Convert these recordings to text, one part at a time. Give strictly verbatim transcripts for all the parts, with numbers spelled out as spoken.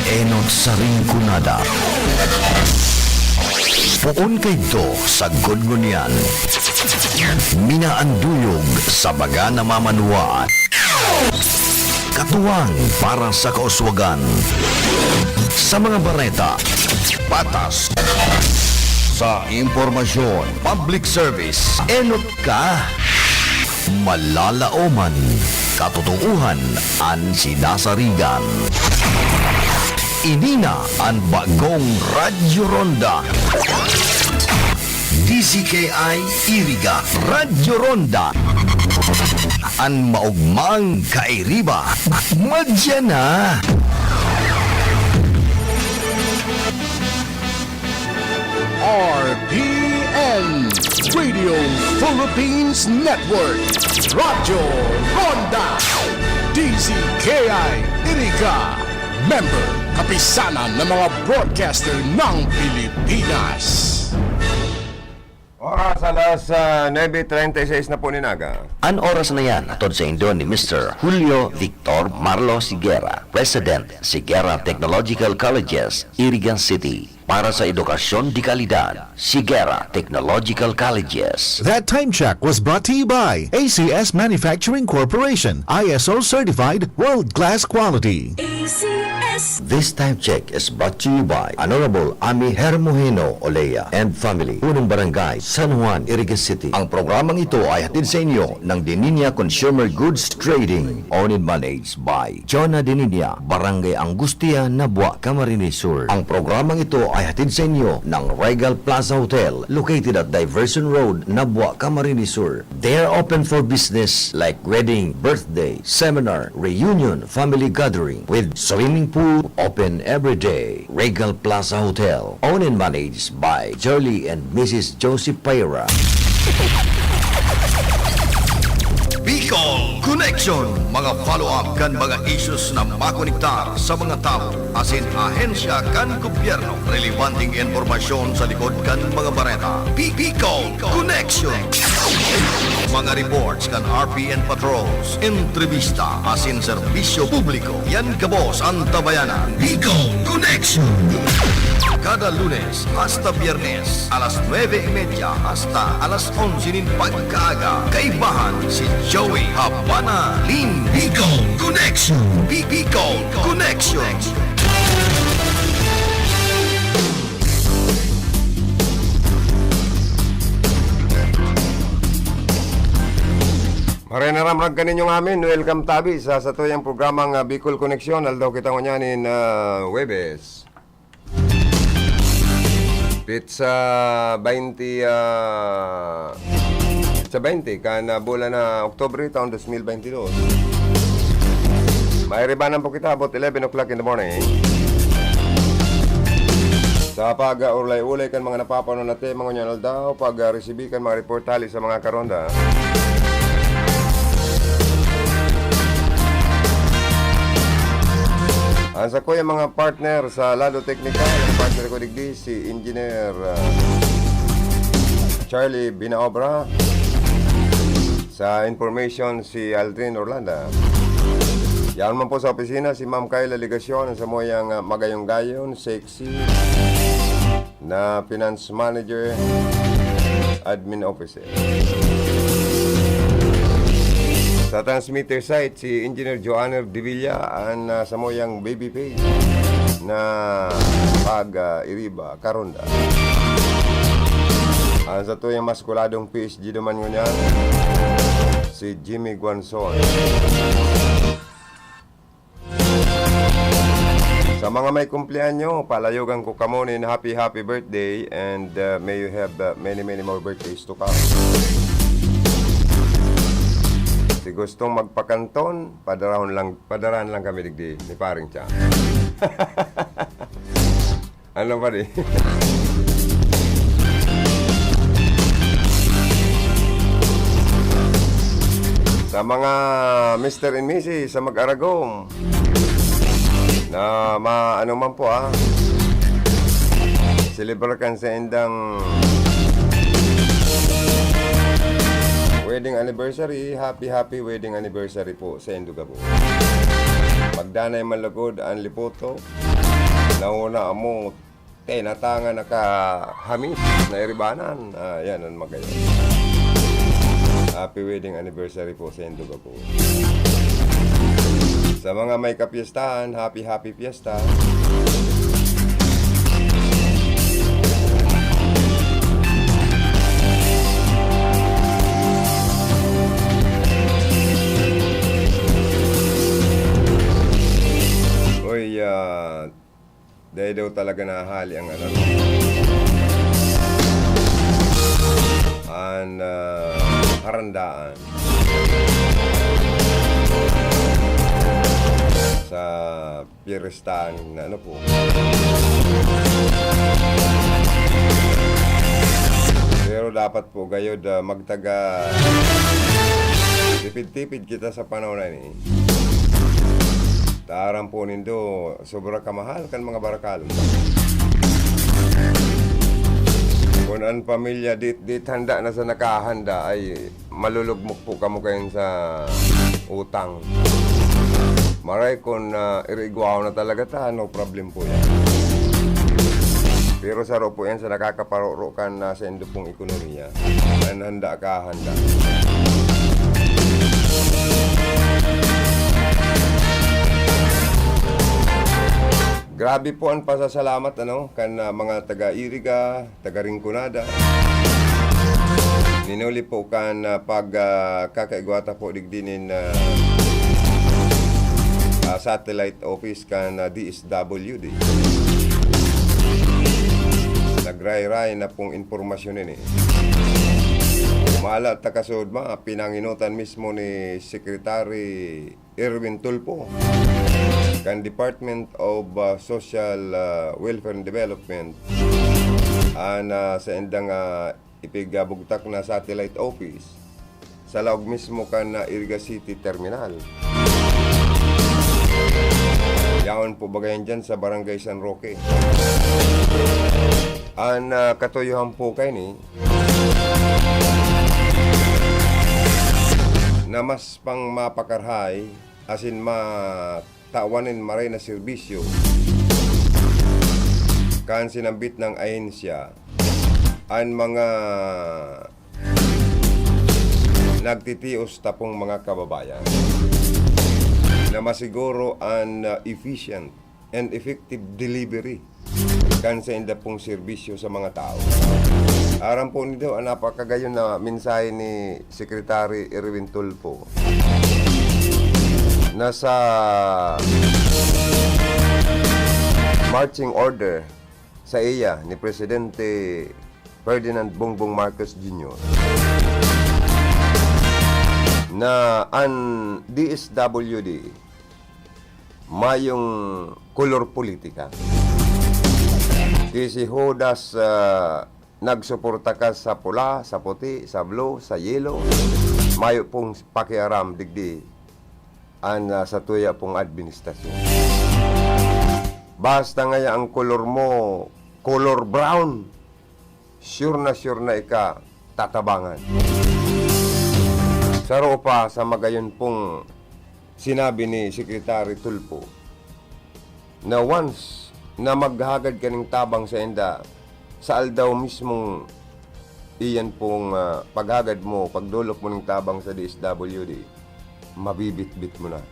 Enot sa Rinconada. Poon kaidto sagkod ngunyan. Minaanduyog sa baga na mamanwaan. Katuwang para sa kauswagan. Sa mga bareta, patas. Sa impormasyon, public service, enot ka. Malalaoman, katotoohan an sinasarigan. Ini na an bagong Radyo Ronda. D Z K I Iriga, Radyo Ronda. An maogmang kairiba, madya na. R P N, Radio Philippines Network, Radyo Ronda, D Z K I Iriga, member, Kapisanan ng mga Broadcaster ng Pilipinas. Oras, alas, ah, nuebe treinta y seis na po nin aga. An oras na yan, hatod saindo ni Mister Julio Victor Marlo Siguera, President, Siguera Technological Colleges, Iriga City. Para sa edukasyon de kalidad, Siguera Technological Colleges. That time check was brought to you by A C S Manufacturing Corporation, I S O certified, world-class quality. A C S. This time check is brought to you by Honorable Ami Hermoheno Olea and family, Punong Barangay, San Juan, Iriga City. Ang programang ito ay hatid sa inyo ng Deninia Consumer Goods Trading, owned and managed by Jonah Deninia, Barangay Angustia, Nabua, Camarines Sur. Ang programang ito ay hatid sa inyo ng Regal Plaza Hotel, located at Diversion Road, Nabua, Camarines Sur. They are open for business like wedding, birthday, seminar, reunion, family gathering with swimming pool, open every day. Regal Plaza Hotel, owned and managed by Charlie and Missus Josie Pera. Bicol Connection, mga follow-up kan mga issues na makonektar sa mga tawo asin ahensya kan gobyerno. Relebanteng impormasyon sa likod kan mga bareta. Bi- Bicol Connection. Mga reports kan R P N patrols, entrebista asin serbisyo publiko. Yan gabos an Tabayanan. Bicol Connection. Kada Lunes hasta Biyernes, alas nuebe y media hasta alas onse nin pagkaaga, kaibahan si Joey Habana nin Bicol Connection. Bi- Bicol Connection. Maray na ramrag kaninyo ngamin, welcome tabi sa satuyang programang, ah, Bicol Connection. Aldaw kita ngunyan nin, ah, Huwebes. Petsa baynte, ah, petsa baynte kan, ah, bulan na Oktubre, taon dos mil baynte dos. Mairibanan po kita about eleven o'clock in the morning. Sa pag-, ah, ulay-ulay kan mga napapanon na tema ngunyan aldaw, pag, ah, resibi kan mga report hali sa mga karonda. Ang sakuyang mga partner sa lado teknikal, ang partner ko digdi, si Engineer, ah, Charlie Binaobra. Sa information, si Aldrin Orlando. Yaon man po sa opisina, si Ma'am Kyla Legacion, sa moyang, ah, magayong-gayon, sexy na finance manager, admin officer. Sa transmitter site, si Engineer Joanner Devilla, an, ah, samuyang baby face na pag, ah, iriba, karonda. An satuyang maskuladong P S G duman ngunyan, si Jimmy Guanzon. Sa mga may kumpleanyo, palayogan ko kamo nin happy, happy birthday and, uh, may you have, uh, many, many more birthdays to come. Si gustong magpakanton, padarahon lang, padaraan lang kami digdi ni Paring Chang. Ano pa di? Sa mga Mister and Missus sa Mag-Aragom, na ma-, ano man po, ah, celebrar kan saindang wedding anniversary, happy, happy wedding anniversary po saindo gabos. Magdanay man lugod an lipoto, Nauna mo, tena ta nga nakahamis na iribanan. Ah, yan an magayon. Happy wedding anniversary po sa indo gabos. Sa mga may kapiestahan, happy, happy fiesta. Uy, ah, dai daw talaga nahahali ang ano, an, ah, harandaan sa piyestahan na ano po. Pero dapat po gayod, ah, magtaga tipid-tipid kita sa panahon na ini. Ta aram po nindo, sobra kamahal kan mga barakalon. Kun an pamilya dit, dit handa na sa nakahanda, ay malulugmok po kamo kayan sa utang. Maray kun, ah, irigwaho na talaga ta, no problem po yan. Pero saro po yan sa nakakaparoro kan, ah, saindo pong ekonomiya. An handa ka, handa. Grabe po an pasasalamat, ano, kan, ah, mga taga Iriga, taga Rinconada. Ninuli po kan, ah, pag, ah, kakaigwa ta po digdi nin, ah, ah, satellite office kan, ah, D S W D. Nagrayray na pong impormasyon ini. Mala ta kasud ma, pinanginutan mismo ni Secretary Erwin Tulfo kan Department of, ah, Social, ah, Welfare and Development an, ah, saindang, ah, ipigabugtak na satellite office sa laog mismo kan, ah, Iriga City Terminal. Yaon po baga yan dyan sa Barangay San Roque. An, ah, katuyohan po kaini na mas pang mapakarahay asin matawan nin maray na serbisyo kan sinambit na ahensya an mga nagtitios ta pong mga kababayan na masiguro an, ah, efficient and effective delivery kan sainda pong serbisyo sa mga tao. Aram po nindo an napakagayon na mensahe ni Secretary Erwin Tulfo na sa marching order sa iya ni Presidente Ferdinand Bongbong Marcos Junior na an D S W D mayong kolor politika. Ki si Judas, ah, nagsuporta ka sa pula, sa puti, sa blue, sa yellow, mayo pong pakiaram digdi an, ah, sa tuya pong administrasyon. Basta ngaya ang kolor mo, kolor brown, sure na sure na ika tatabangan. Saro pa sa magayon pong sinabi ni Secretary Tulfo na once na maghagad ka ning tabang sainda sa aldaw mismong iyan pong, ah, paghagad mo, pagdolok mo ning tabang sa D S W D, mabibitbit mo na.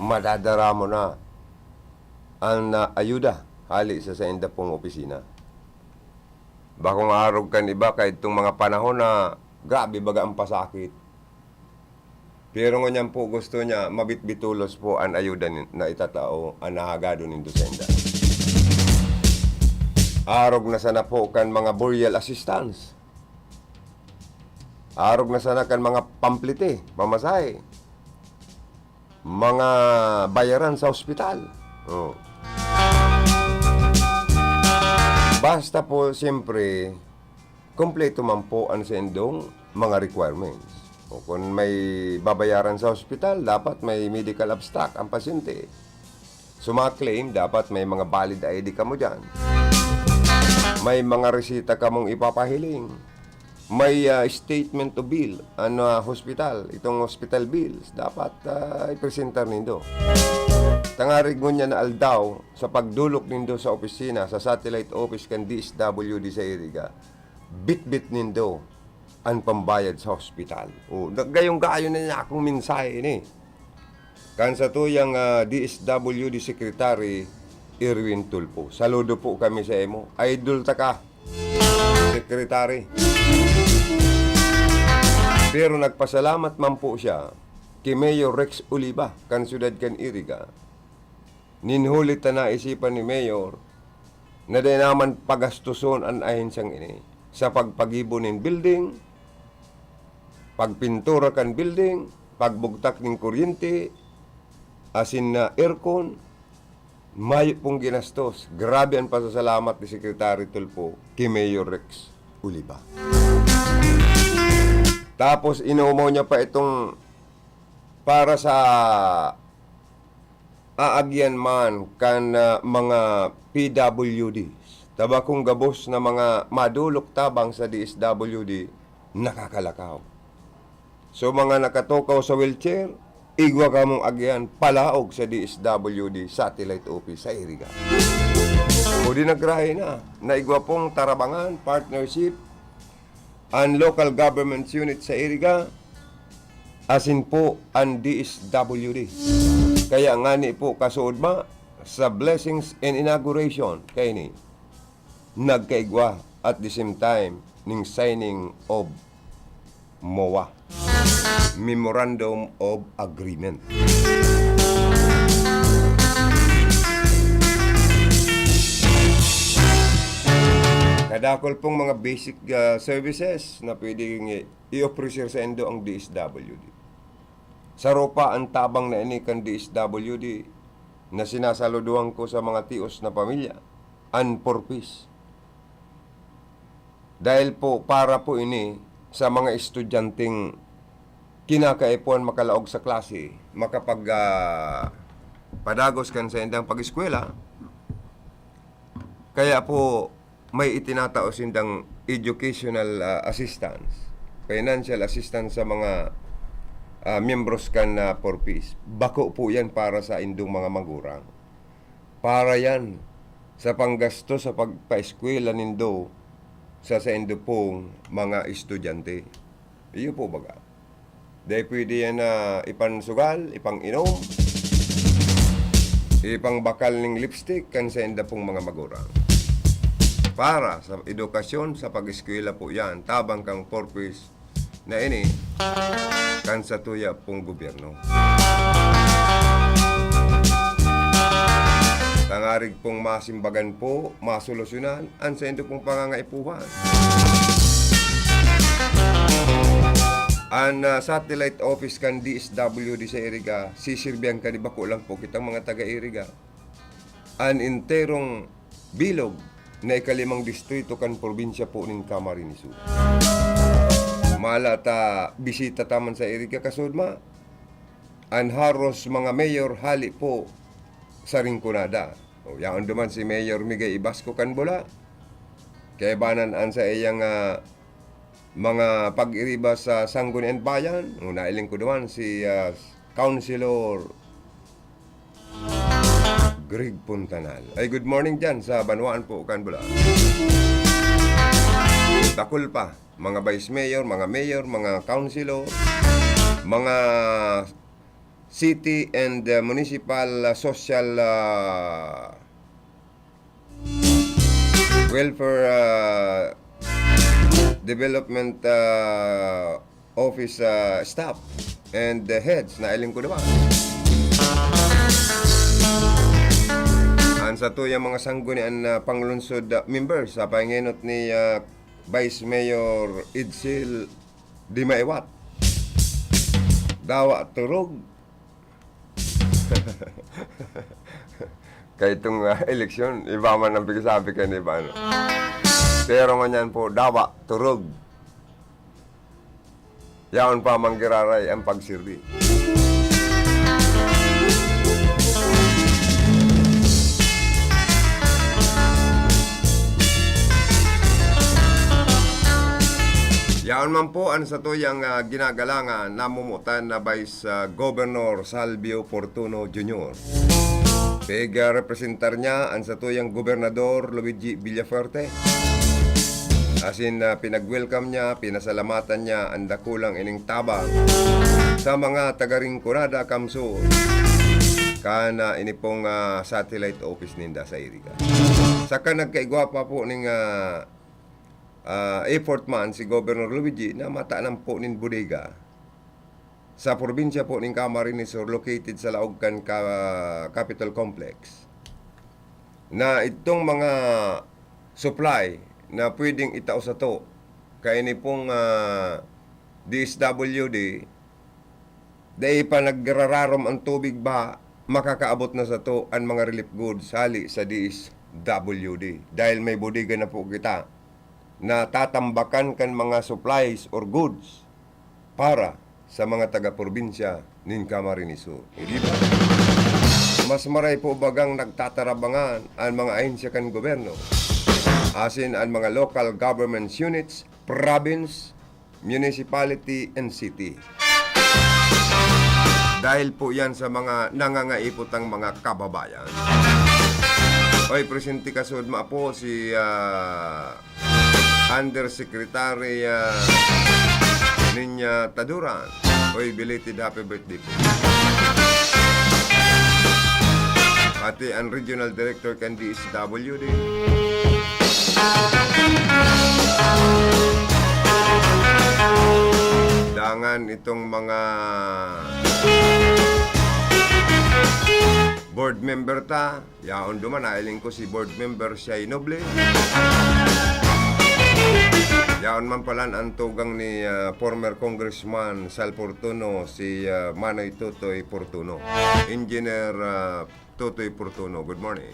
Madadara mo na an, ah, ayuda hali sa sainda pong opisina. Bakong arog kan iba kaidtong mga panahon na grabe baga ang pasakit. Pero ngunyan po gusto niya mabitbitulos po an ayuda nin-, na itatao an nahagadon nindo sainda. Arog na sana po kan mga burial assistance. Arog na sana kan mga pamplete, pamasahe. Mga bayaran sa ospital. Oh. Basta po, siyempre, kompleto man po an saindong mga requirements. O kung may babayaran sa ospital, dapat may medical abstract ang pasyente. Sa mga claim, dapat may mga valid I D kamo dyan. May mga resita kamong ipapahiling. May, ah, statement of bill, ano, ah, hospital, itong hospital bills, dapat, ah, ipresentar nindo. Tangarig ngunyan na aldaw, sa pagdolok nindo sa opisina, sa satellite office kan D S W D sa Iriga, bitbit nindo an pambayad sa hospital. O, da-, gayong-gayo na niya akong mensahe ini. Kan satuyang, ah, D S W D Secretary Erwin Tulfo. Saludo po kami sa imo. Idol ta ka, Secretary. Pero nagpasalamat man po siya ki Mayor Rex Oliva, kan siyudad kan Iriga. Nin huli ta naisipan ni Mayor na dai naman pagastoson an ahensyang ini sa pagpagibo nin building, pagpintura kan building, pagbugtak nin kuryente, asin na aircon, mayo pong ginastos. Grabe an pasasalamat ni Secretary Tulfo ki Mayor Rex Oliva. Tapos inumaw niya pa itong para sa aagyan man kan, ah, mga P W Ds. Ta bakong gabos na mga madolok tabang sa D S W D, nakakalakaw. So, mga nakatukaw sa wheelchair, igwa kamong agyan palaog sa D S W D satellite office sa Iriga. O di nagrahay na, naigwa pong tarabangan, partnership, an local government unit sa Iriga, asin po an D S W D. Kaya ngani po kasuodma sa blessings and inauguration kaini, nagkaigwa at the same time ning signing of MOA, Memorandum of Agreement. Kadakol pong mga basic, ah, services na pwedeng i-, i-offer sa indo ang D S W D. Saro pa an tabang na ini kan D S W D na sinasaludohan ko sa mga tios na pamilya, an Four Ps. Dahil po, para po ini sa mga estudyanteng kinakaipuhan makalaog sa klase, makapag, ah, padagos kan saindang pag-eskwela. Kaya po, may itinatao sindang educational, ah, assistance, financial assistance sa mga, ah, miyembros kan, ah, Four Ps. Bako po yan para sa indong mga magurang. Para yan sa panggasto sa pagpaeskwela nindo sa saindo pong mga estudyante. Iyo po baga. Dai pwede yan na ipansugal, ipang-inom, ipangbakal ning lipstick kan sainda pong mga magurang. Para sa edukasyon, sa pag-eskwela po yan, tabang kang Four Ps na ini kan satuya pong gobyerno. Tangarig pong masimbagan po, masolusyonan an saindo pong pangangaipuhan. An, ah, satellite office kan D S W D sa Iriga, sisirbihan ka ni bako lang po kitang mga taga-Iriga. An enterong bilog na ikalimang distrito kan probinsya po nin Camarines Sur. Mala ta bisita ta man sa Iriga, kasuodma, an haros mga mayor hali po sa Rinconada. O, yaon duman si Mayor Migay Ibasco kan Bula. Kaibanan an saiyang, ah, mga pag-iriba sa Sangguniang Bayan. O, nailing ko duman si, ah, Councilor Greg Puntanal. Ay, good morning dyan sa banwaan po kan Bula. Dakul pa, mga vice mayor, mga mayor, mga councilor, mga city and, uh, municipal, uh, social, uh, welfare, uh, development, uh, office, uh, staff and the heads na iling ko naman. Ang sa tuyang mga sanggunian na panglungsod, uh, members, sa pangenot ni, uh, Vice Mayor Edsel Di Maiwat. Dawa turog. Kaya itong, ah, eleksyon, iba man ang pagkasabi kayo ni iba, ano? Pero ngunyan po, dawa, turog. Yaon pa manggiraray ang pagsirbi. Yaon Naman po an satuyang, ah, ginagalangan, namumutan na Vice, ah, Governor Salvio Fortuno Junior. Pig, ah, representar niya an satuyang Gobernador Luigi Villafuerte. Asin, ah, pinag-welcome niya, pinasalamatan niya an dakulang ining tabang sa mga taga Rinconada, Camsur, kan, ah, ini pong, ah, satellite office ninda sa Iriga. Saka nagkaigwa pa po ning, ah, ah, effort man si Governor Luigi na matanan po nin bodega sa probinsya po nin Camarines Sur, located sa laog kan ka-, Capitol Complex, na itong mga supply na pwedeng itao sato kaini pong, ah, D S W D, dai pa nagrararom an tubig, baha, makakaabot na sato an mga relief goods hali sa D S W D. Dahil may bodega na po kita na tatambakan kan mga supplies or goods para sa mga taga-probinsya nin Camarines Sur. Di ba? Mas maray po bagang nagtatarabangan an mga ahensya kan gobyerno, asin an mga local government units, province, municipality, and city. Dahil po yan sa mga nangangaipotang mga kababayan. Oy, presente ka sud ma po si, ah, Undersecretary, ah, Niña Taduran. Oy, belated happy birthday po. Pati ang Regional Director kan D S W D. Dangan itong mga board member ta, yaon duman, nailing ko si board member Shai Noble. Yaon man palan ang tugang ni, ah, former Congressman Sal Fortuno, si, ah, Manoy Totoy Fortuno. Engineer, ah, Totoy Fortuno, good morning.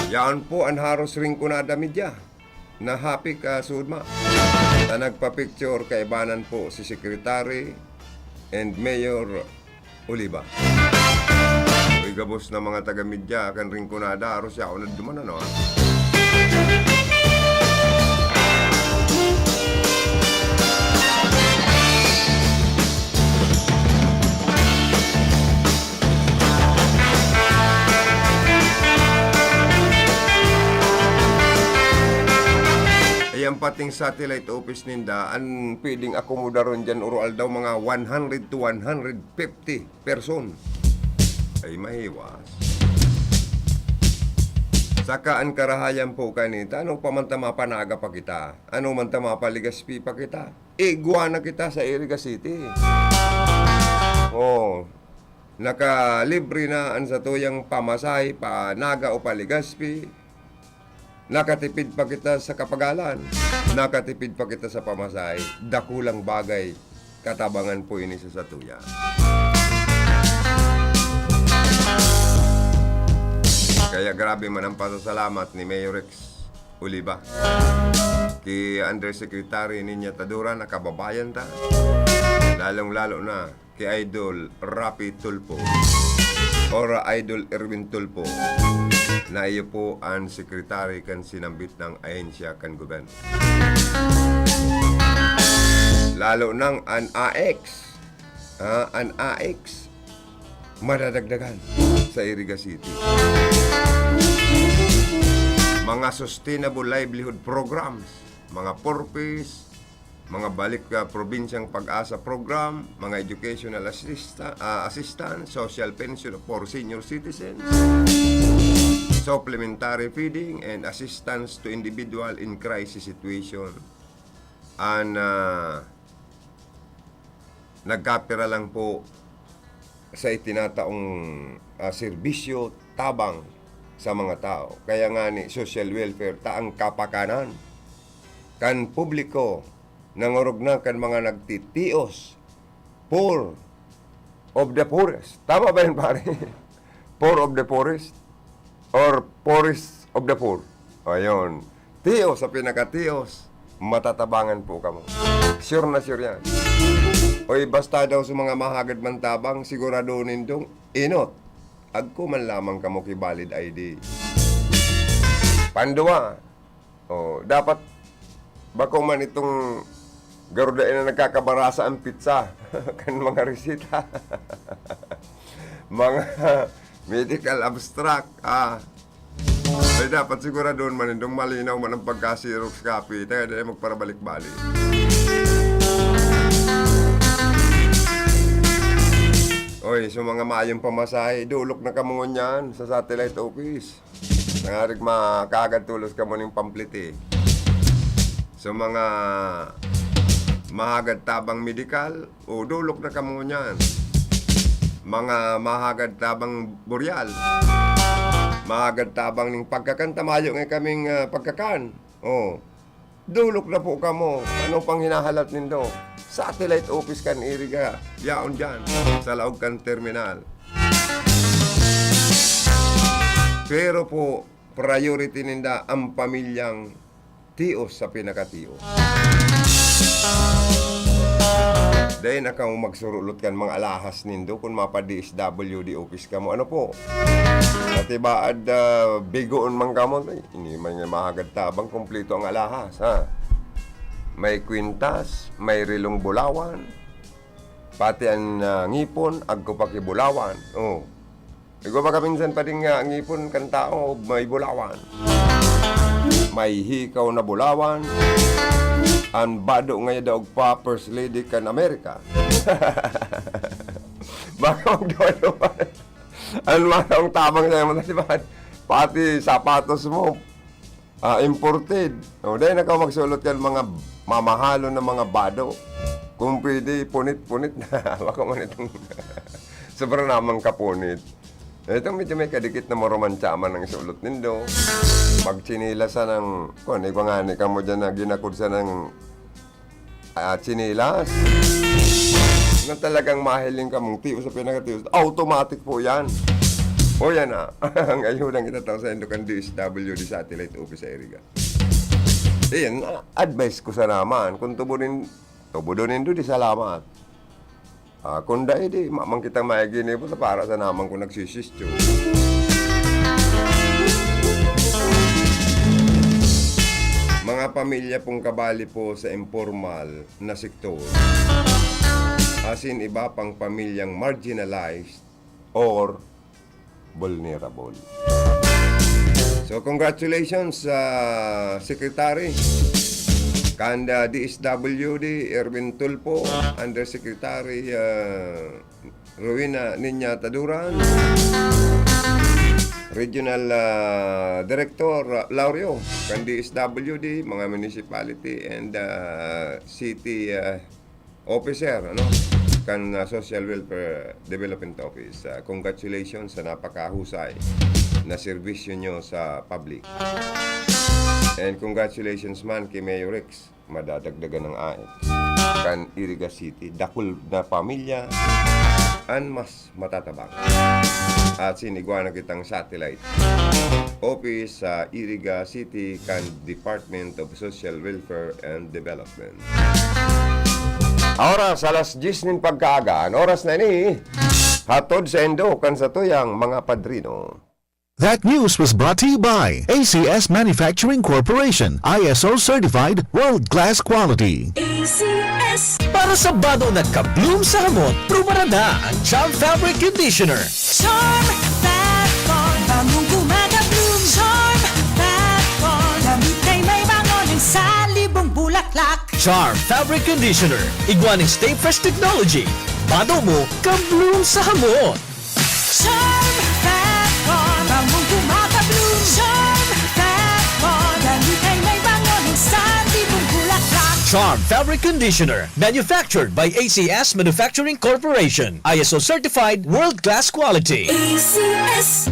Yaon po an Haros Rinconada Media. Nahapik, ah, sud ma. Ta nagpa-picture kaibanan po si Secretary and Mayor Oliva. Uy, gabos na mga taga-media kan Rinconada, aros yaon na duman, ano, ah? Ayan, pating satellite office ninda, an pwedeng akomodaron diyan, oro-aldaw, mga one hundred to one hundred fifty person. Ay, mahiwas. Saka an karahayan po kanita, ano pa man ta mapanaga pa kita? Ano man ta mapaligaspi pa kita? Igwa na kita sa Iriga City. Oh, nakalibre na an satuyang pamasahe pa Naga o pa Legazpi. Nakatipid pa kita sa kapagalan. Nakatipid pa kita sa pamasahe. Dakulang bagay, katabangan po ini sa satuya. Kaya grabe man ang pasasalamat ni Mayor Rex Oliva, ki Undersecretary Niña Tadura, na kababayan ta, lalong-lalo na ki Idol Rapi Tulfo, or Idol Erwin Tulfo, na iyo po an secretary kan sinambit na ahensya kan gobyerno. Lalo nang an A X, ah, an A X, madadagdagan sa Iriga City. Mga sustainable livelihood programs, mga purpose, mga balik, ah, probinsyang pag-asa program, mga educational assista-, ah, assistance, social pension for senior citizens, supplementary feeding, and assistance to individual in crisis situation. An, ah, nagkapira lang po sa itinataong, ah, serbisyo tabang sa mga tao. Kaya nga ni social welfare ta ang kapakanan kan publiko, nangorog na kan mga nagtitios, poor of the poorest. Tama ba yun, pare? Poor of the poorest? Or poorest of the poor? Ayun. Tios sa pinakatios, matatabangan po kamo. Sure na sure yan. Oy, basta daw sa mga mahagad man tabang, sigurado nindong inot. Agko man lamang kamo ki valid I D. Pandua, Oh, dapat bako man itong garo dai na nagkakabarasa ang petsa kan mga reseta. Mga medical abstract, ah. Ay, dapat siguradon man nindong malinaw man ang pagka-Xerox copy, tayo dai magparabalik-balik. Oy, so mga mayong pamasahe, dolok na kamo ngunyan sa satellite office. Nangarig makahagad tolos kamo ning pamplete. So, mga mahagad tabang medikal, o dolok na kamo ngunyan. Mga mahagad tabang buryal, mahagad tabang ning pagkakan, ta mayo nga kaming, ah, pagkakan. Oh, dolok na po kamo. Ano pang hinahalat nindo? Satellite office kan Iriga, yaon diyan, sa laog kan terminal. Pero po, priority ninda ang pamilyang tios sa pinakatios. Dai na kamo magsurulot kan mga alahas nindo kun mapa-D S W D office kamo. Ano po? Pati baad, ah, bigoon man kamo, ay, ini man nga mahagad tabang, kompleto ang alahas, ha? May kwintas, may relong bulawan, pati an, ah, ngipon, agko pa ki bulawan. Oh. Igwa pa ka minsan pa din nga ngipon kan tao, may bulawan. May hikaw na bulawan. An bado ngaya daog pa, First Lady kan Amerika. Baka magduwa-duwa. An mga tabang sa mga, di ba? Pati sapatos mo, ah, imported. O, dai na ka magsulot kan mga mamahalon na mga bado. Kung pwede, punit-punit na. Bako man itong sobra namang kapunit. Itong medyo may kadikit na maromantsa man ang sulot nindo. Magtsinilas sa nang, kung ano, kung ano kamo dyan na ginakod sa nang, ah, tsinelas. Na talagang mahiling kamong tiyo sa pinakatiyo, automatic po yan. O yan na, ang ayuda ang itatao sa indo kan D S W D satellite office sa Iriga. Iyan, ah, advice ko sa naman. Kung tubo nin-, tubo doon nindo, di salamat. Ah, kung dai, di, mamang kitang maiginibo sa para sa naman kung nagsisistyo. Mga pamilya pong kabali po sa informal na sektor, asin iba pang pamilyang marginalized or vulnerable. So, congratulations sa Secretary kan D S W D, Erwin Tulfo, Undersecretary, ah, Rowena Niña Taduran, Regional, ah, Director, ah, Laureo, kan D S W D, mga municipality and, ah, city, ah, officer, ano, kan, ah, Social Welfare Development Office. Ah, congratulations sa napakahusay na serbisyo nyo sa public. And congratulations man kay Mayor Rex. Madadagdagan ng A X kan Iriga City. Dakul na pamilya an mas matatabang. At sinigwa na kitang satellite office sa Iriga City kan Department of Social Welfare and Development. Oras, alas diyes nin pagkaaga. An oras na ini, hatod sa indo kan satuyang mga padrino. That news was brought to you by A C S Manufacturing Corporation, I S O certified, world-class quality. A C S. Para sa bado na ka-bloom sa hamot, prubarada ang Charm Fabric Conditioner. Charm Fat Bond, bangong gumagabloom. Charm Fat Bond, damit ay may bango ng salibong bulaklak. Charm Fabric Conditioner, igwa ning Stay Fresh Technology. Bado mo, ka-bloom sa hamot. Charm Fat Bond, bangong gumagabloom. Charm Fat Bond, damit ay may bango ng salibong bulaklak. Charm Fabric Conditioner, manufactured by A C S Manufacturing Corporation. I S O certified, world-class quality. A C S.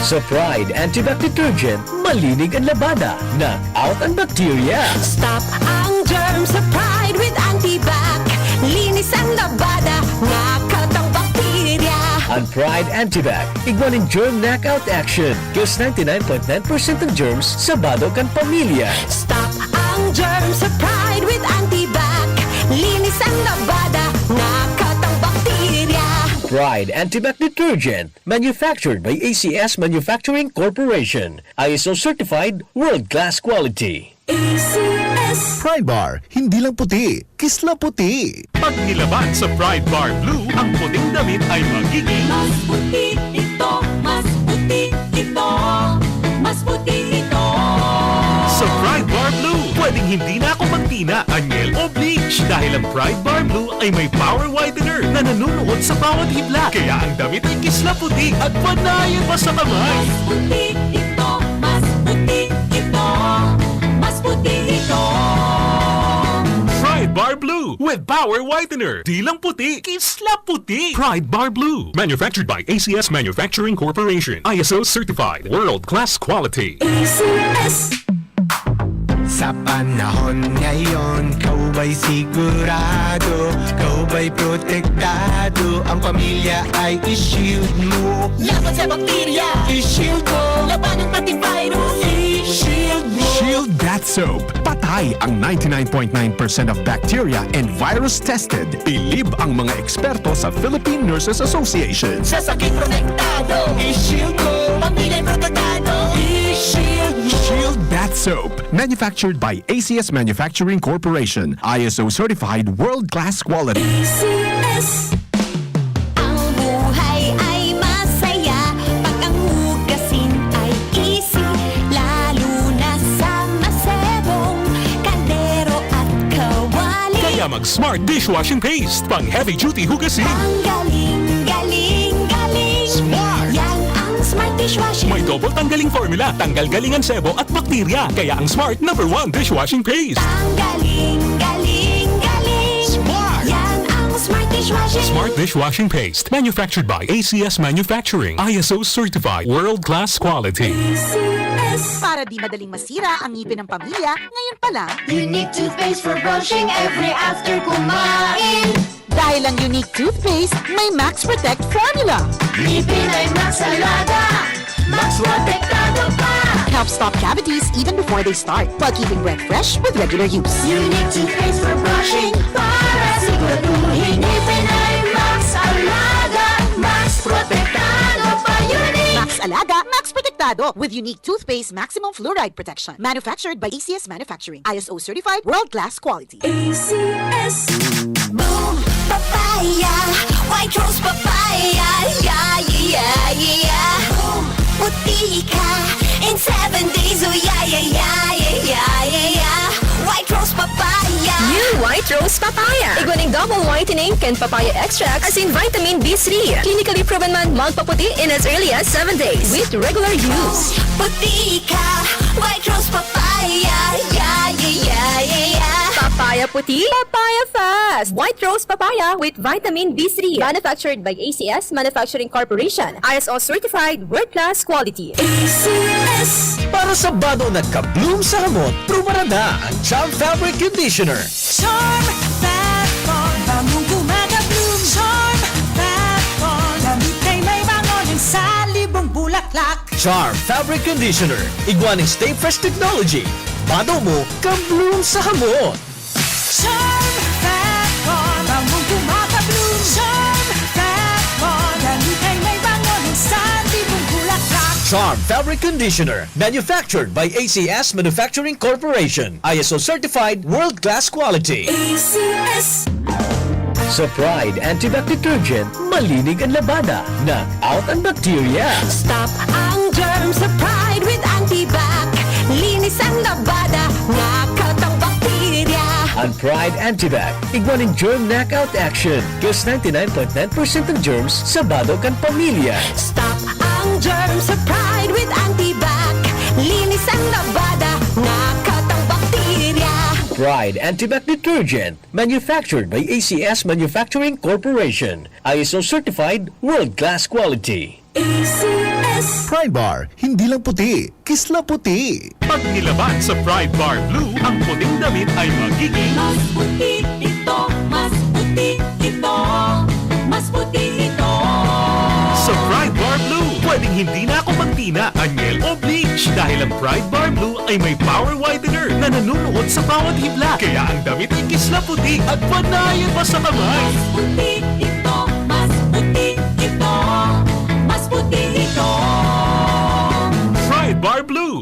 Sa Pride Antibac Detergent, malinig an labada, knock out an bakterya. Stop ang germs sa Pride with Antibac. Linis ang labada, knock out ang bakterya. An Pride Antibac, igwa nin germ knockout action. Kills ninety-nine point nine percent ng germs sa bado kan pamilya. Stop ang germs sa Pride with Antibac. Linis ang labada, knock out ang bakterya. Pride Antibac Detergent, manufactured by A C S Manufacturing Corporation. I S O certified, world-class quality. A C S. Pride Bar, hindi lang puti, kisla puti. Pag nilaban sa Pride Bar Blue, ang puting damit ay magiging Mas puti ito, mas puti ito, mas puti ito. Sa Pride Bar Blue, pwedeng hindi na ako magtina, anyel o bleach dahil ang Pride Bar Blue ay may power whitener na nanunuot sa bawat hibla. Kaya ang damit ay kisla puti at panayan pa sa kamay. Mas puti ito, mas puti ito, mas puti ito. Pride Bar Blue with Power Whitener. Di lang puti, kisla puti. Pride Bar Blue. Manufactured by A C S Manufacturing Corporation. I S O certified. World-class quality. A C S. Sa panahon ngayon, ikaw ba'y sigurado? Ikaw ba'y protektado? Ang pamilya ay i-shield mo. Laban sa bakterya, i-shield mo. Labanan pati virus, i-shield mo. Shield Bath Soap. Patay ang ninety nine point nine percent of bacteria and virus tested. Bilib ang mga eksperto sa Philippine Nurses Association. Sa sakit protektado, i-shield mo. Pamilya protektado, i-shield mo. Shield Bath Soap. Manufactured by A C S Manufacturing Corporation. I S O certified, world-class quality. A C S. Ang buhay ay masaya pag ang hugasin ay easy, lalo na sa masebong kaldero at kawali. Kaya mag-Smart Dishwashing Paste, pang heavy duty hugasin. Ang galing, galing, galing. Smart! Yan ang Smart Dishwashing. May double tanggaling formula, tanggal galing ang sebo at bakterya. Kaya ang Smart number one dishwashing paste. Ang galing, galing, galing. Smart! Yan ang Smart Dishwashing. Smart Dishwashing Paste. Manufactured by A C S Manufacturing. I S O certified. World-class quality. A C S. Para di madaling masira ang ngipin ng pamilya, ngayon pa lang. Unique toothpaste for brushing every after kumain. Dahil ang Unique Toothpaste may Max Protect Formula. Ngipin ay Max Alaga, Max Protektado pa. Helps stop cavities even before they start, while keeping breath fresh with regular use. Unique Toothpaste for brushing, para siguraduhin ngipin ay Max Alaga, Max Protektado pa. Unique! Max Alaga, Max Protektado with Unique Toothpaste Maximum Fluoride Protection. Manufactured by A C S Manufacturing. I S O certified, world-class quality. A C S. Boom Papaya, White Rose Papaya, yeah, yeah, yeah, yeah. Boom, puti ka in seven days, oh yeah, yeah, yeah, yeah, yeah, yeah, yeah. White Rose Papaya. New White Rose Papaya. Igwa nin double whitening kan papaya extract asin vitamin B three. Clinically proven man magpaputi in as early as seven days with regular use. Puti ka, White Rose Papaya, yeah, yeah, yeah, yeah, yeah. Papaya puti, papaya fast. White Rose Papaya with vitamin B three. Manufactured by A C S Manufacturing Corporation. I S O certified, world-class quality. A C S. Para sa bado nagka-bloom sa hamot, prubarada ang Charm Fabric Conditioner. Charm Fat Bond, bangong gumagabloom. Charm Fat Bond, damit ay may bango ng salibong bulaklak. Charm Fabric Conditioner, igwa nin Stay Fresh Technology. Bado mo, ka-bloom sa hamot. Charm Fat Bond, bangong gumagabloom. Charm Fat Bond, damit ay may bango ng salibong bulaklak. Charm Fabric Conditioner, manufactured by A C S Manufacturing Corporation. I S O certified, world-class quality. A C S. Sa Pride Antibac Detergent, malinig ang labada, knock out ang bakterya. Stop ang germs sa Pride with Antibac. Linis ang labada, knock out ang bakterya. Ang Pride Antibac, igwa nin germ knockout action. Kills ninety nine point nine percent ng germs sa bado kan pamilya. Stop ang germs sa Pride with Antibac. Linis ang labada, knock out ang bakterya. Pride Antibac Detergent, manufactured by A C S Manufacturing Corporation. I S O certified, world-class quality. A C S. Pride Bar, hindi lang puti, kisla puti. Pag nilaban sa Pride Bar Blue, ang puting damit ay magiging Mas puti ito, mas puti ito, mas puti ito. Sa Pride Bar Blue, pwedeng hindi na ako magtina, anyel o bleach dahil ang Pride Bar Blue ay may power whitener na nanunuot sa bawat hibla. Kaya ang damit ay kisla puti at panayan pa sa kamay. Mas puti ito, mas puti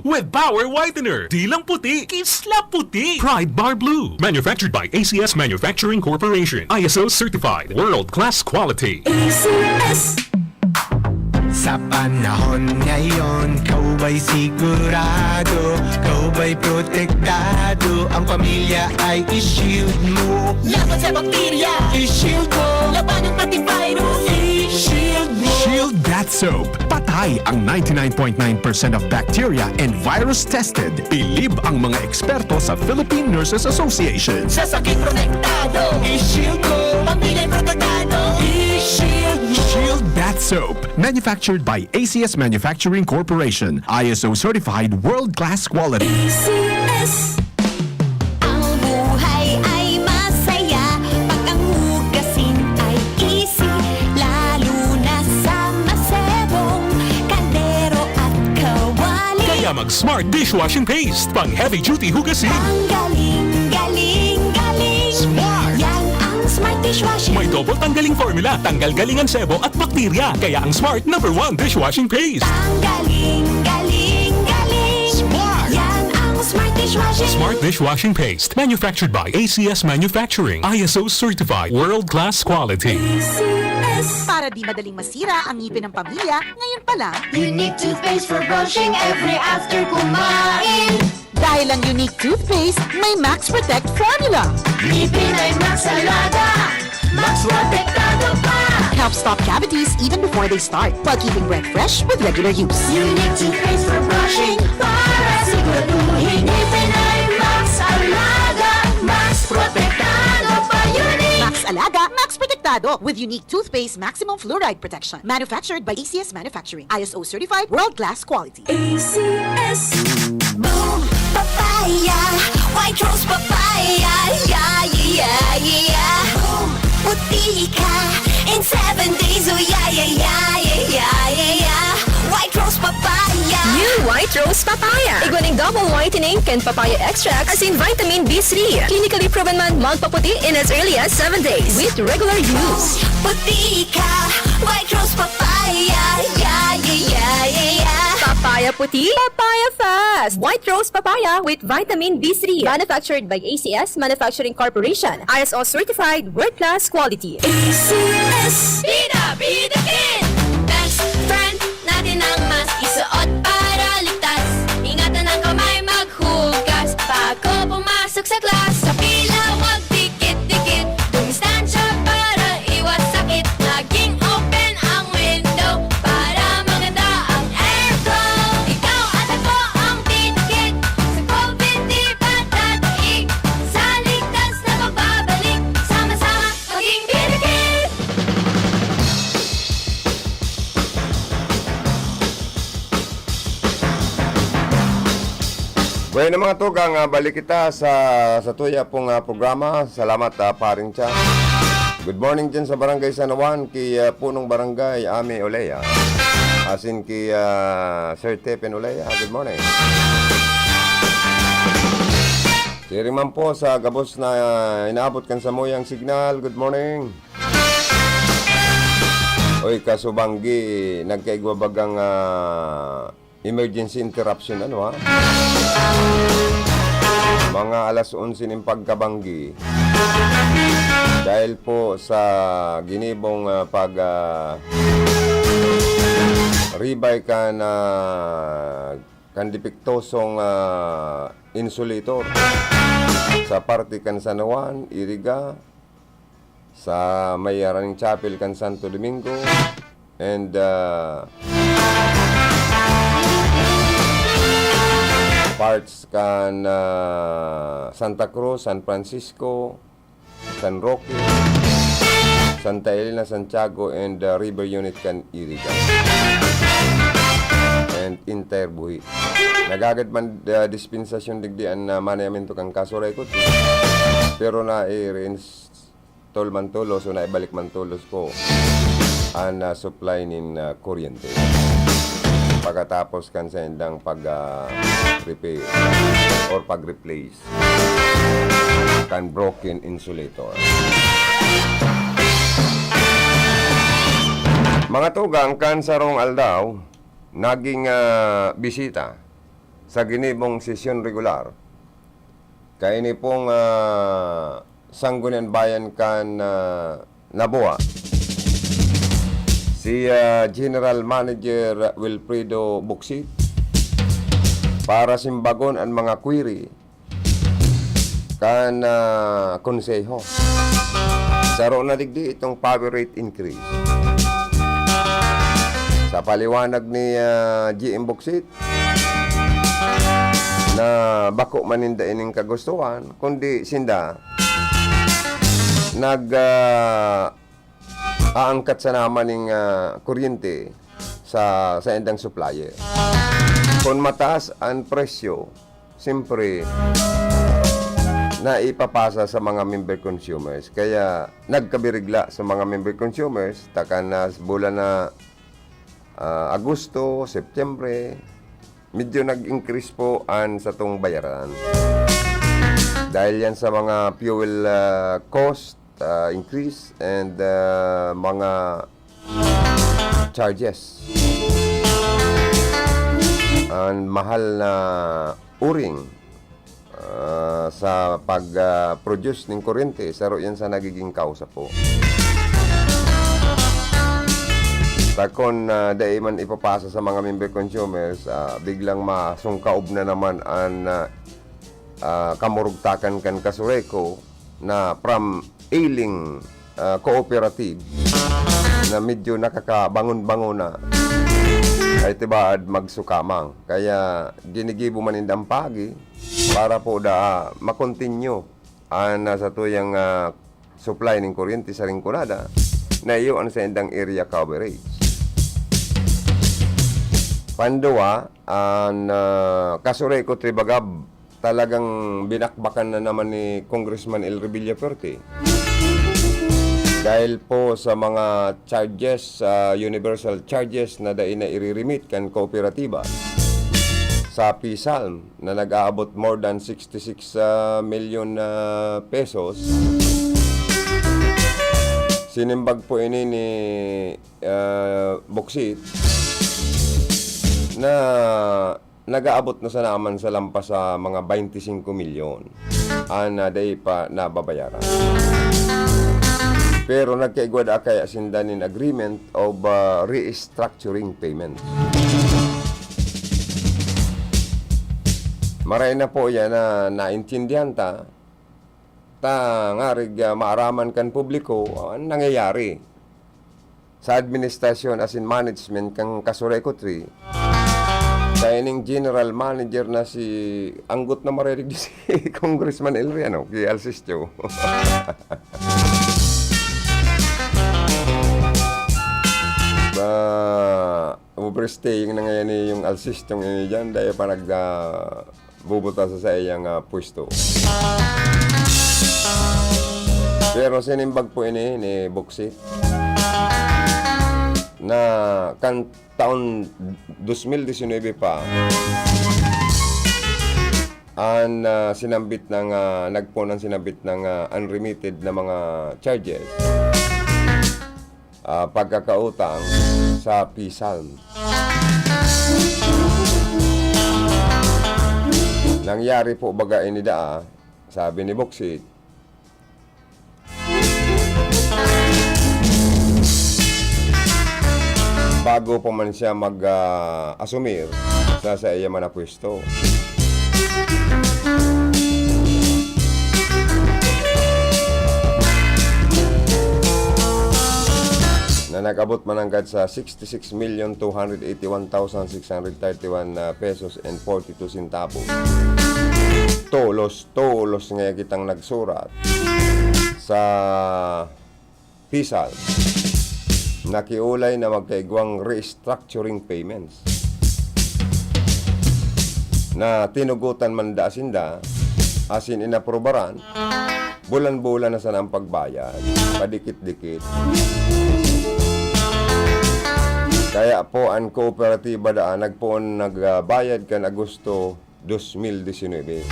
With Power Whitener. Di lang puti, kisla puti. Pride Bar Blue. Manufactured by A C S Manufacturing Corporation. I S O certified. World class quality. A C S. Sa panahon ngayon, ikaw ba'y sigurado? Ikaw ba'y protektado? Ang pamilya ay i-shield mo. Laban sa bakterya, i-shield mo. Labanan pati virus, i-shield mo. Shield Bath Soap. Patay ang ninety-nine point nine percent of bacteria and virus tested. Bilib ang mga eksperto sa Philippine Nurses Association. Sa sakit protektado, i-shield mo. Pamilya protektado, i-shield mo. Shield Bath Soap. Manufactured by A C S Manufacturing Corporation. I S O certified world-class quality. A C S. Ang buhay ay masaya pag ang hugasin ay easy, lalo na sa masebong kaldero at kawali. Kaya mag Smart Dishwashing Paste, pang heavy duty hugasin. Ang galing, galing, galing. Smart! Yan ang Smart Dishwashing. May double tanggaling formula, tanggal galing ang sebo at bakterya. Kaya ang Smart number one dishwashing paste. Ang galing, galing, galing. Smart! Yan ang Smart Dishwashing. Smart Dishwashing Paste. Manufactured by A C S Manufacturing. I S O certified. World class quality. A C S. Para di madaling masira ang ngipin ng pamilya, ngayon pa lang. Unique toothpaste for brushing every after kumain. Dahil ang Unique Toothpaste may Max Protect Formula. Ngipin ay Max Alaga, Max Protektado pa. Helps stop cavities even before they start, while keeping breath fresh with regular use. Unique Toothpaste for brushing para siguraduhin ngipin ay Max Alaga, Max Protektado pa. Unique! Max Alaga, Max Protektado with Unique Toothpaste Maximum Fluoride Protection. Manufactured by A C S Manufacturing. I S O certified, world-class quality. A C S. Boom! Papaya! White Rose Papaya! Yeah, yeah, yeah, yeah! Boom! Puti ka in seven days! Oh, yeah, yeah, yeah, yeah, yeah, yeah, yeah! White Rose Papaya! New White Rose Papaya! Igwa nin double whitening kan papaya extract, asin vitamin B three. Clinically proven man magpaputi in as early as seven days with regular use. Puti ka! White Rose Papaya! Yeah, yeah, yeah, yeah, yeah! Papaya puti, papaya fast! White Rose Papaya with vitamin B three. Manufactured by A C S Manufacturing Corporation. I S O certified, world-class quality. A C S. Bida, bida kin! Best friend natin ang mask, isuot para ligtas. Ingatan ang kamay, maghugas bago pumasok sa class. Sa pila, wag dikit-dikit. Dumistansya para iwas sakit. Maging open ang window para maganda ang aircon. Ikaw at ako ang didikit. Sa COVID di pa dadaig. Sa ligtas na pagbabalik. Sama-sama maging didikit. Bueno, mga tugang, ah, balik kita sa, sa tuya pong, ah, programa. Salamat, ah, paring Cha. Good morning dyan sa Barangay San Juan, kay, ah, Punong Barangay, Ami Olea. Asin kay, ah, Sir Tepen Olea, good morning. Siring man po sa gabos na, ah, inaabot kan samuyang signal, good morning. Oy, kasubanggi, nagkaigwa bagang, ah, emergency interruption, ano, ha? Mga alas onse nin pagkabanggi. Dahil po sa ginibong, ah, pag, ah, ribay kan, ah, kan depektosong, ah, insulator sa parte kan San Juan, Iriga, sa may Running Chapel kan Santo Domingo, and, ah, parts kan, ah, Santa Cruz, San Francisco, San Roque, Santa Elena, Santiago, and, ah, River Unit kan Iriga. And entire Buhi. Naghagad man, ah, dispensasyon digdi an, ah, manayamento kan Casuray, Cuti. Pero nai-reins-, tol man tolos o naibalik man tolos po an, ah, supply nin, ah, kuryente. Pagkatapos kan saindang pag, ah, repair or pag-replace kan broken insulator. Mga tugang, kan sarong aldaw, naging, ah, bisita sa ginibong sesyon regular. Kaini pong, ah, Sangguniang Bayan kan, ah, Nabua, si, ah, General Manager Wilfredo Buksit para simbagon an mga query kan, ah, konseho. Saro na digdi itong power rate increase. Sa paliwanag ni, ah, G M Buksit, na bako man ninda ining kagustuhan, kundi sinda nag, ah, aangkat sana man ning, ah, kuryente sa, sa indang supplier. Kun mataas an presyo, siyempre, naipapasa sa mga member consumers. Kaya nagkabirigla sa mga member consumers, ta kan na bulan na, ah, Agosto, Setyembre, medyo nag-increase po an satong bayaran. Dahil yan sa mga fuel, ah, cost, ah, increase and, ah, mga charges. Ang mahal na uring, ah, sa pag, ah, produce ning kuryente, saro yan sa nagiging kausa po. Ta kun, ah, dai man ipapasa sa mga member consumers, ah, biglang masungkaob na naman an, ah, ah, kamurugtakan kan Casureco na from ailing, ah, cooperative na medyo nakakabangon-bangon na, ay tibaad magsukamang. Kaya ginigibo man nindang paagi para po da, ah, makontinyu an, ah, satuyang, ah, supply ning kuryente sa Rinconada na iyo an saindang area coverage. Pandua, an, ah, Casureco Tribagab, talagang binakbakan na naman ni Congressman Elry Villafuerte. Dahil po sa mga charges, ah, universal charges na dai na iriremit kan kooperatiba sa PSALM na nag-aabot more than sixty-six, ah, milyon, ah, pesos. Sinimbag po ini ni, ah, Boksit na nag-aabot na sana man sa lampas sa mga baynte singko milyon an, ah, dai pa nababayaran. Pero nagkaigwa daa kaya sinda nin agreement of, ah, restructuring payment. Maray na po yan na naintindihan ta, ta ngarig, ah, maaraman kan publiko an nangyayari sa administrasyon asin management kan Casureco Three. Kaining general manager na si, anggot na maririnig si Congressman Elry, ano, ki Alcistio. Ba, overstaying na ngayon ni yung Alcistio ini diyan, dahil pa nag, ah, bubuta sa saiyang, ah, pwesto. Pero sinimbag po ini ni Boksit na kan taon dos mil disinuybe pa, an, ah, sinambit ng, ah, nagpoon ang sinambit ng, ah, unremitted na mga charges, ah, pagkakautang sa PSALM. Nangyari po baga ini daa, sabi ni Boksit, bago pa man siya mag, ah, asumir sa saiya man na pwesto. Na nag-abot mananggad sa sixty-six million two hundred eighty-one thousand six hundred thirty-one, ah, pesos and forty-two centavos. Tolos, tolos nga kitang nagsurat sa PSALM, nakiulay na magkaigwang restructuring payments na tinugotan man daa sinda, asin inaprubaran, bulan-bulan na sana ang pagbayad, padikit-dikit. Kaya po, an kooperatiba daa nagpoon nagbayad kan Agosto dos mil disinuybe.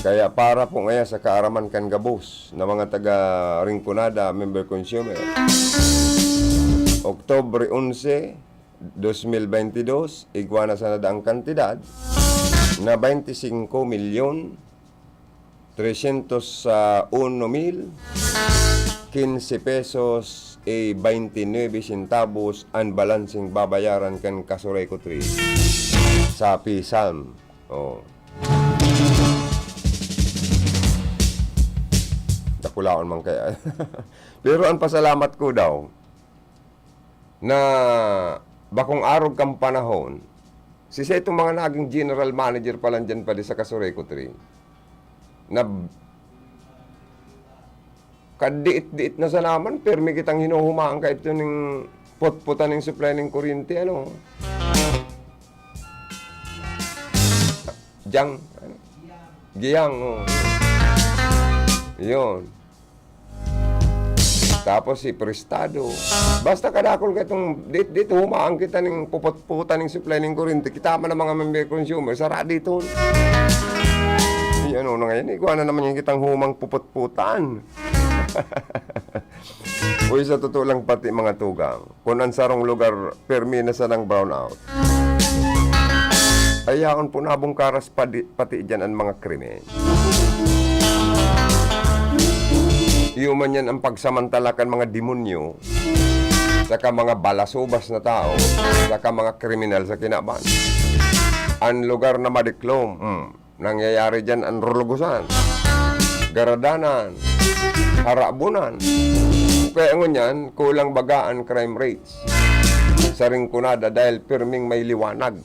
Kaya para po ngayon sa kaaraman kan gabos na mga taga Rinconada member consumer, Oktubre onse, dos mil baynte dos, igwa na sana daa an kantidad na baynte singko milyon, tresyentos uno mil, kinse pesos, e baynte nuebe sentavos an balanseng babayaran kan Casureco Trade sa PhilSalm. Oh. Dakulaon man kaya. Pero an pasalamat ko daw, na bakong arog kan panahon, sisay itong mga naging general manager pa lang diyan padi sa Casureco Trade, na kadiit-diit na sana man, pirmi kitang hinuhumaan kaidto ning putputan ning supply ning kuryente, ano? Jang, ano? Giyang, oh. Yun. Tapos si Prestado. Basta kadakol ka itong, di, dito humaan kita ning puputputan ning supply ning kuryente. Kita man ang mga member consumer, sara dito. Di ano na ngayon, igwa na naman yung kitang humang puputputan. Uy, sa totoo lang pati mga tugang, kun an sarong lugar permi na sanang brownout, ay yaon po nabungkaras padi-, pati diyan an mga krimen. Iyo man yan ang pagsamantala kan mga demonyo, saka mga balasubas na tao, saka mga kriminal sa kinaban. An lugar na madiklom, hmm, nangyayari diyan an rulugusan, garadanan, harabunan. Kaya ngunyan, kulang baga an crime rates sa Rinconada dahil pirming may liwanag.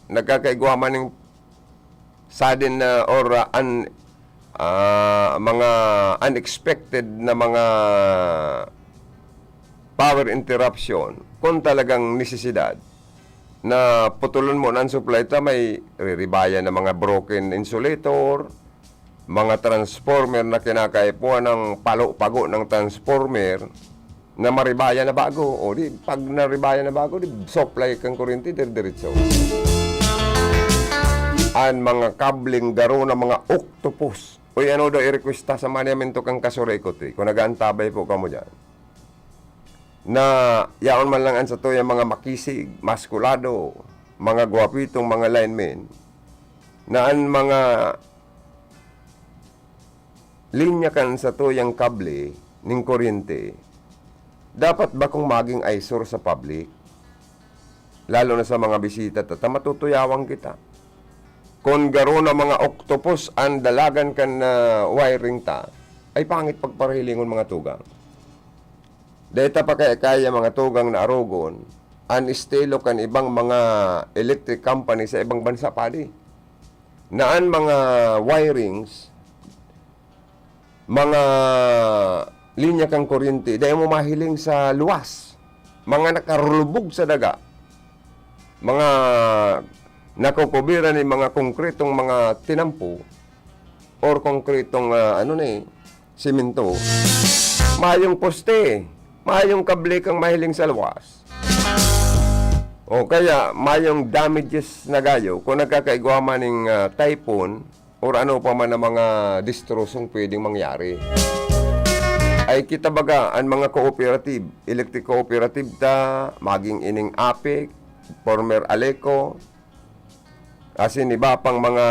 Nagkakaigwa man ning sudden na or, ah, un-, ah, mga unexpected na mga power interruption, kung talagang nesesidad na putulon mo na an supply ta, may riribayan na mga broken insulator, mga transformer na kinakaipuhan ng palo-pago ng transformer na maribayan na bago. O di, pag naribayan na bago, di supply kang kuryente, dire-diretso. An mga kableng garo na mga octopus. Uy, ano daw i-requesta sa maniyamento kang Casureco Trade, kung nag-aantabay po kamo diyan, na yaon man lang an satuyang mga makisig, maskulado, mga gwapitong mga linemen, na an mga linya kan satuyang kable ning kuryente, dapat bakong maging eyesore sa public, lalo na sa mga bisita ta, ta matutuyawan kita. Kun garo na mga octopus an dalagan kan, ah, wiring ta, ay pangit pagparahilingon, mga tugang. Dai ta pa kaya, kaya, mga tugang, na arogon an estilo kan ibang mga electric company sa ibang bansa, padi, na an mga wirings, mga linya kan kuryente, dai mo mahiling sa luwas. Mga nakarulubog sa daga, mga nakukubiran ni mga konkretong mga tinampo or konkretong, ah, ano ni, semento. Mayong poste, mayong kable kang mahiling sa luwas. O kaya, mayong damages na gayo kung nagkakaigwa man ning, ah, typhoon, or ano pa man ang mga destrosong pwedeng mangyari. Ay kita baga, an mga cooperative, electric cooperative ta, maging ining APEC, former ALECO, asin iba pang mga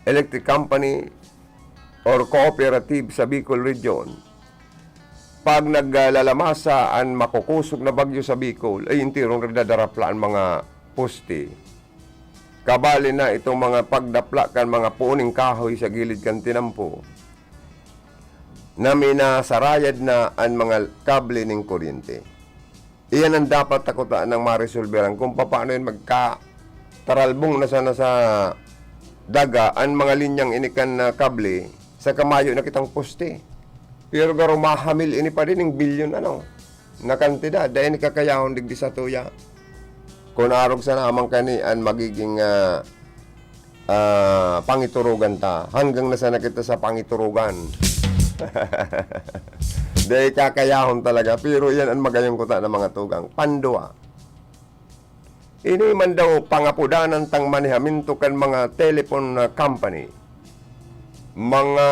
electric company or cooperative sa Bicol Region, pag naglalamasa an makukosog na bagyo sa Bicol, ay enterong nagdadarapla an mga poste. Kabali na itong mga pagdapla kan mga puon ning kahoy sa gilid kan tinampo na minasarayad na an mga kable ning kuryente. Iyan ang dapat takutan ng maresolberan kung papaano yan magka-, taralbong na sana sa daga an mga linyang ini kan, ah, kable, saka mayo na kitang poste. Pero garo mahamil ini pa din ning bilyon, ano, na kantidad. Dai ini kakayahon digdi sa tuya. Kun arog sana man kani an magiging, ah, ah, pangiturugan ta. Hanggang na sana kita sa pangiturugan. Dai kakayahon talaga. Pero iyan an magayong kuta ng mga tugang. Pandua. Ini man daw pangapudanan tang manehamiento kan mga telephone, ah, company. Mga,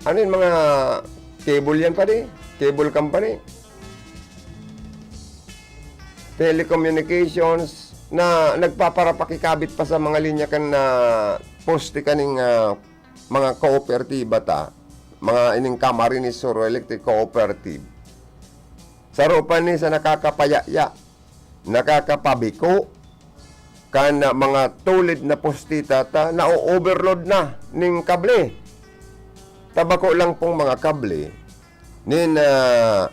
ano yun, mga cable yan, padi? Cable company? telecommunications na nagpaparapakikabit pa sa mga linya kan, ah, poste kaning, ah, mga kooperatiba ta, mga ining Camarines Sur Electric Cooperative. Saro pa ni sa nakakapayaya, nakakapabiko, kan, ah, mga tulid na poste ta, ta, na-o-overload na ning kable. Ta bako lang pong mga kable nin, ah,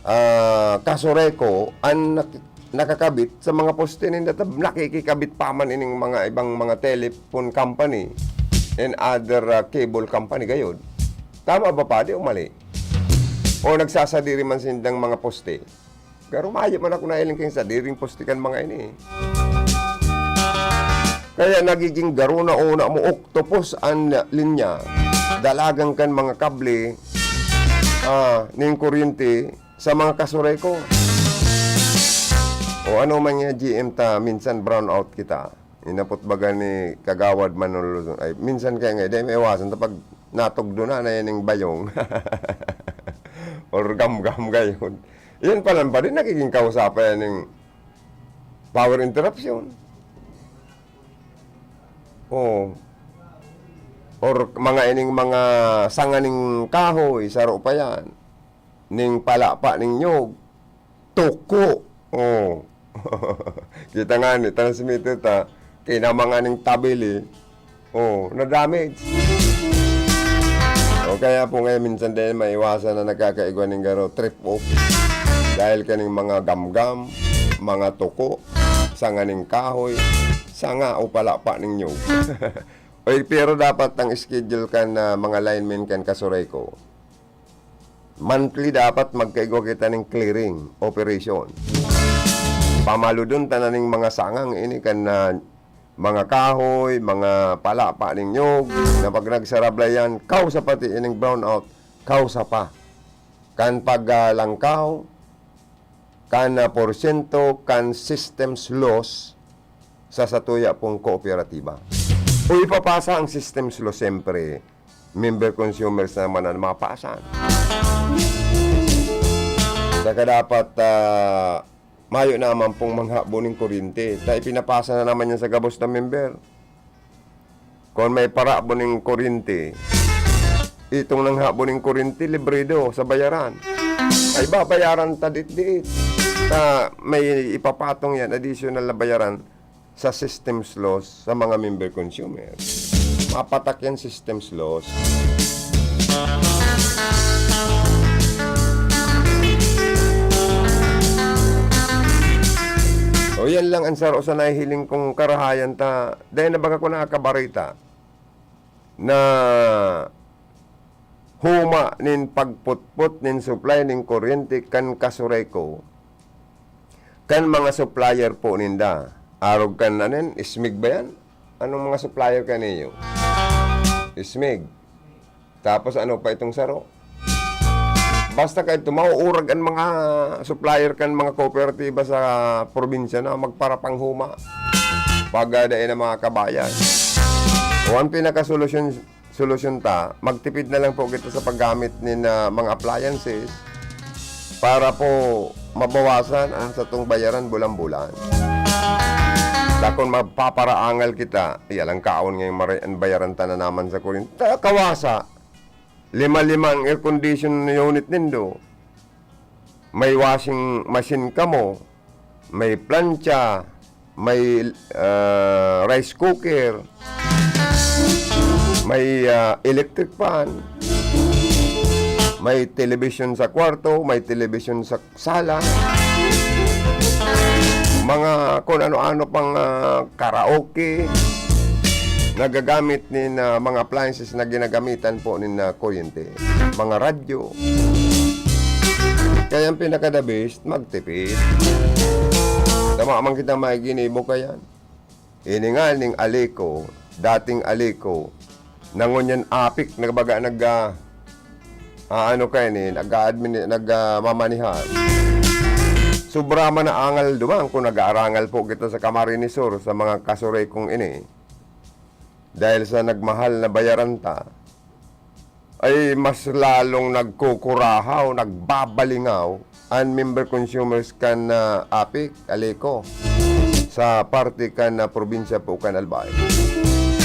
ah, Casureco an nak-, nakakabit sa mga poste ninda, ta nakikikabit pa man ining mga ibang mga telephone company and other, ah, cable company gayod. Tama ba, padi, o mali? O nagsasadiri man sindang mga poste? Garo mayo man ako nahiling kan sadiring poste kan mga ini, eh. Kaya nagiging garo na una mo octopus an linya, dalagan kan mga kable, ah, ning kuryente sa mga Casureco. O ano man nga G M ta, minsan brownout kita. Inapot baga ni Kagawad Manolo, ay, minsan kaya nga, di maiwasan ta pag natugdo na, na yan yung bayong. Or gamgam gayon. Yan pa lang pa din, nagiging kausapan yan yung power interruption. Oh. Or mga ining mga sanga ning kahoy, saro pa yan. Ning palapa ning nyog. Tuko. Oh. Kita nga ni, transmitter ta, kinamanga ning tabili. Oh, na-damage. O kaya po ngayon, minsan din maiwasan na nagkakaigwa ning garo, trip off. Dahil kaning mga gamgam, mga tuko, sanga ning kahoy, sanga o palapa ning nyog. Oy, pero dapat ang schedule kan, ah, mga linemen kan Casureco. Monthly dapat magkaigwa kita ning clearing operation. Pamaludon ta na ning mga sangang ini kan, ah, mga kahoy, mga palapa ning nyog, na pag nagsarablay yan, kausa pati ining brownout, kausa pa. Kan paglangkaw, kan, ah, porsyento, kan systems loss, sa satuya pong kooperatiba. O ipapasa ang systems loss, siyempre, member consumers naman ang mapasan. Saka dapat, ah, mayo naman pong manghabo ning kuryente. Ta ipinapasa na naman yan sa gabos na member. Kung may parabo ning kuryente, itong nanghabo ning kuryente, libre do sa bayaran. Ay, babayaran ta dit-dit. Ta may ipapatong yan, additional na bayaran sa systems loss sa mga member consumer. Mapatak yan, systems loss. O, yan lang ang saro sa nahihiling kong karahayan ta. Dahil na baga ko nakakabarita na huma nin pagputput nin supply nin kuryente kan Casureco, kan mga supplier po ninda. Arog kan, ano yan? SMIG ba yan? Anong mga supplier kaniyo? SMIG. Tapos ano pa itong saro? Basta kayo, mauurag ang mga supplier kan mga kooperatiba sa probinsya na magparapanghuma. Pag, ah, dai na mga kabayan. O ang pinakasolusyon, solusyon ta, magtipid na lang po kita sa paggamit nin, ah, mga appliances para po mabawasan ang satong bayaran bulan-bulan. Dakon mapaparaangal kita, iyalang kaon ngayong mare-, ang bayaran ta na naman sa kuryente. Ta-, kawasa, lima-lima ang air condition unit nindo. May washing machine kamo, may plancha, may, ah, rice cooker, may, ah, electric fan, may television sa kwarto, may television sa sala, mga kung ano-ano pang, ah, karaoke, nagagamit nin, ah, mga appliances na ginagamitan po nin, ah, kuryente, mga radyo. Kaya ang pinaka-the best, magtipid. Tama man kita may ginibo kayan. Ini nga ning Aleco, dating Aleco, na ngunyan Apic, nagbaga nag, ah, ah, ano kayo ni, nag-a-admin, nag, ah, mamanihan. Sobra man na angal duman kung nag-aarangal po kita sa Camarines Sur, sa mga Casurecong ini. Dahil sa nagmahal na bayaran ta, ay mas lalong nagkukurahaw, nagbabalingaw an member consumers kan, ah, APEC, ALECO, sa parte kan, ah, probinsya po kan Albay.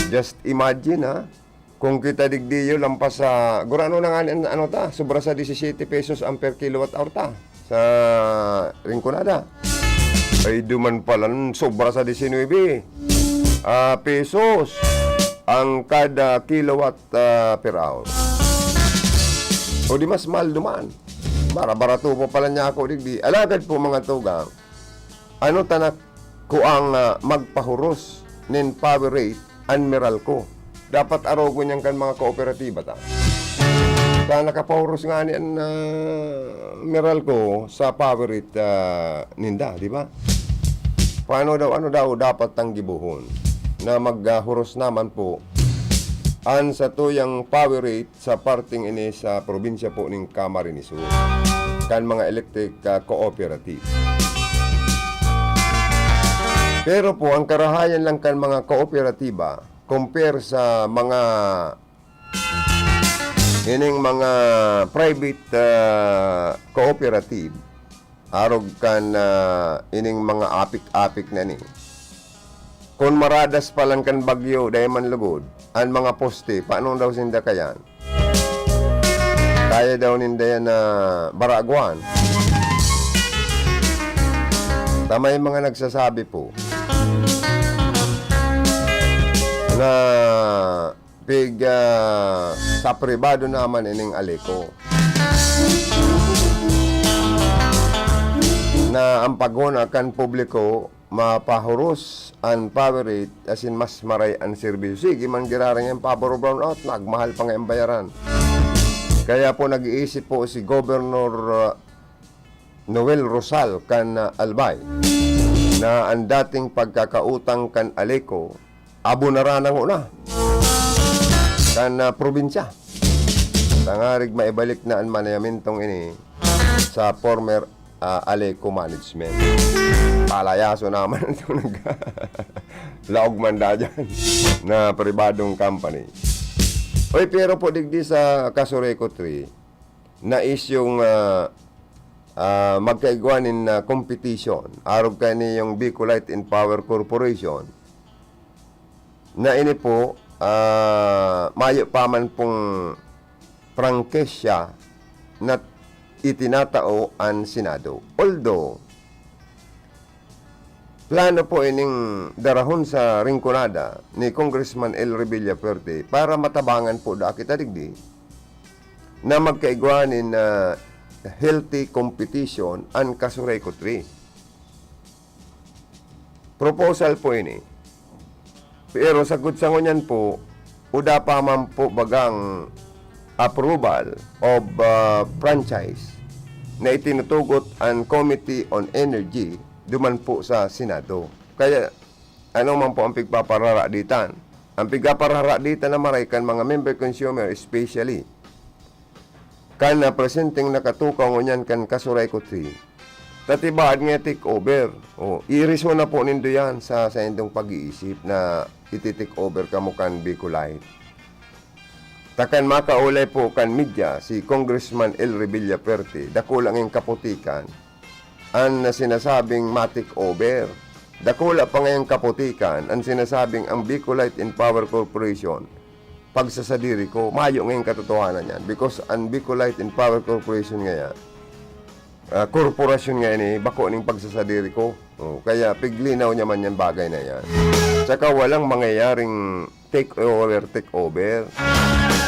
Just imagine, ha, kung kita digdi iyo lampas sa, gurano na nga ni, ano ta, sobra sa disisete pesos ang per kilowatt hour ta sa Rinconada. Ay, duman pala, sobra sa disinuybe, ah, pesos ang kada kilowatt, ah, per hour. O di mas mahal duman. Bara-barato pa pala niya ako digdi. Alagad po, mga tugang, ano ta na kuang, ah, magpahuros nin power rate an Meralco? Dapat arogon niyan kan mga kooperatiba ta. Sa nakapahuros nga ni an, ah, Meralco sa power rate, ah, ninda, di ba? Paano daw, ano daw dapat tang gibohon na maghuros naman po an satuyang power rate sa parteng ini sa probinsya po ning Camarines Sur, kan mga electric, ah, cooperative. Pero po, ang karahayan lang kan mga kooperatiba, compare sa mga ining mga private, ah, cooperative, arog kan, ah, ining mga apik-apik na ni. Kun maradas pa lang kan bagyo, dai man lugod, an mga poste, paano daw sinda kayan? Kaya daw ninda yan na baragwan. Ta may mga nagsasabi po na pig, ah, sa pribado naman ining ALECO na ang paghona kan publiko mapahuros an power rate asin mas maray an serbisyo. Sige man giraray an power brownout, nagmahal pa nga ang bayaran. Kaya po nag-iisip po si Governor, ah, Noel Rosal kan, ah, Albay na an dating pagkakautang kan ALECO, abonaran na ngona kan, ah, probinsya. Tangarig maibalik na an manehamentong ini sa former, ah, ALECO management. Palayaso naman itong nag-, laog man da dyan na pribadong company. Oy, pero po digdi sa Casureco three, na isyung, ah, ah, magkaigwa nin, ah, competition, arog kaini yung Bicolite and Power Corporation, na ini po, ah, mayo pa man pong prangkisya na itinatao an Senado. Although, plano po ining darahon sa Rinconada ni Congressman El Revilla Fuerte para matabangan po da kita digdi na magkaigwa nin, ah, healthy competition an Casureco three. Proposal po ini. Pero sagkod sa ngunyan po, uda pa man po bagang approval of, ah, franchise na itinutugot an Committee on Energy duman po sa Senado. Kaya, ano man po ang pigpapararaditan? Ang pigpapararaditan na maray kan mga member consumer, especially kan, ah, presenteng nakatukaw ngunyan kan Casureco three, ta tibaad nga take over. O, i-reason na po nindo yan sa saindong pag-iisip na iti-take over kamo kan Bicolite. Ta kan makaulay po kan media, si Congressman El Revilla Fuerte, dakula ngayong kaputikan an sinasabing ma-take over. Dakula pa ngayong kaputikan an sinasabing ang Bicolite and Power Corporation pagsasadiri ko. Mayo ngayong katotohanan yan. Because an Bicolite and Power Corporation ngayan, ah, korporasyon ngayan eh, bako ning pagsasadiri ko. Oh, kaya piglinaw niya man yan bagay na yan. Tsaka walang mangyayaring take over, take over.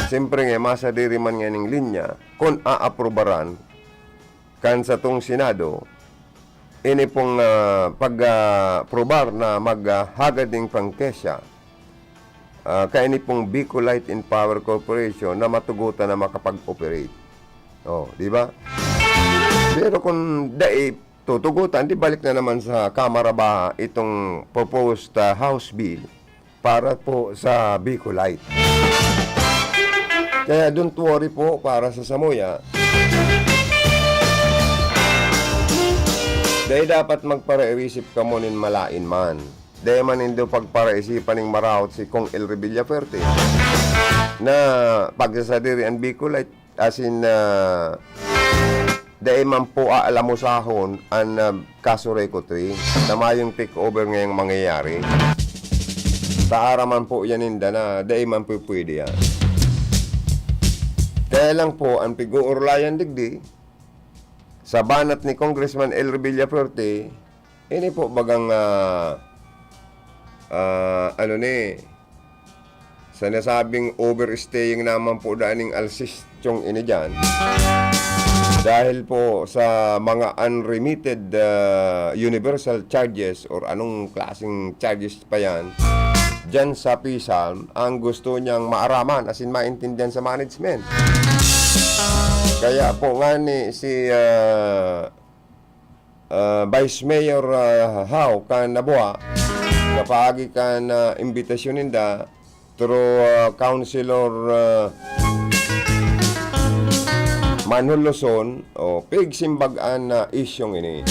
Siyempre nga, masadiri man nganing linya, kung aaprubaran kan satong Senado, ini pong, ah, pag, ah, aprobar na maghagad ning prangkisya, ah, kaini pong Bicolite and Power Corporation na matugutan na makapag-operate. Oh, di ba? Pero kung dai tutugutan, di balik na naman sa Kamara ba itong proposed, ah, House Bill para po sa Bicolite. Kaya don't worry po para sa samuya. Dai dapat magparaisip kamo nin malain man. Dai man nindo pagparaisipan ning maraot si Cong El Revilla Fuerte na pagsasadiri an Bicolite, as in, ah, Dai man po aalamusahon an, ah, Casureco three na mayong takeover ngayang mangyayari. Taaraman po yan ninda na dai man po pwede yan. Kaya lang po, ang pig-uurlayan digdi, sa banat ni Congressman El Revilla Fuerte, ini po bagang, ah, ah, ano ni, sa nasabing overstaying naman po daan ning alsistyong ini diyan. Dahil po sa mga unremitted, ah, universal charges or anong klaseng charges pa yan, diyan sa PhilHealth, ang gusto niyang maaraman, as in maintindihan sa management. Kaya po nga ni si, ah, ah, Vice Mayor, ah, Hao kan Nabua, sa paagi kan, ah, imbitasyon ninda, through, ah, Councilor, ah, Manhol Luzon, o pigsimbag-an na isyong ini.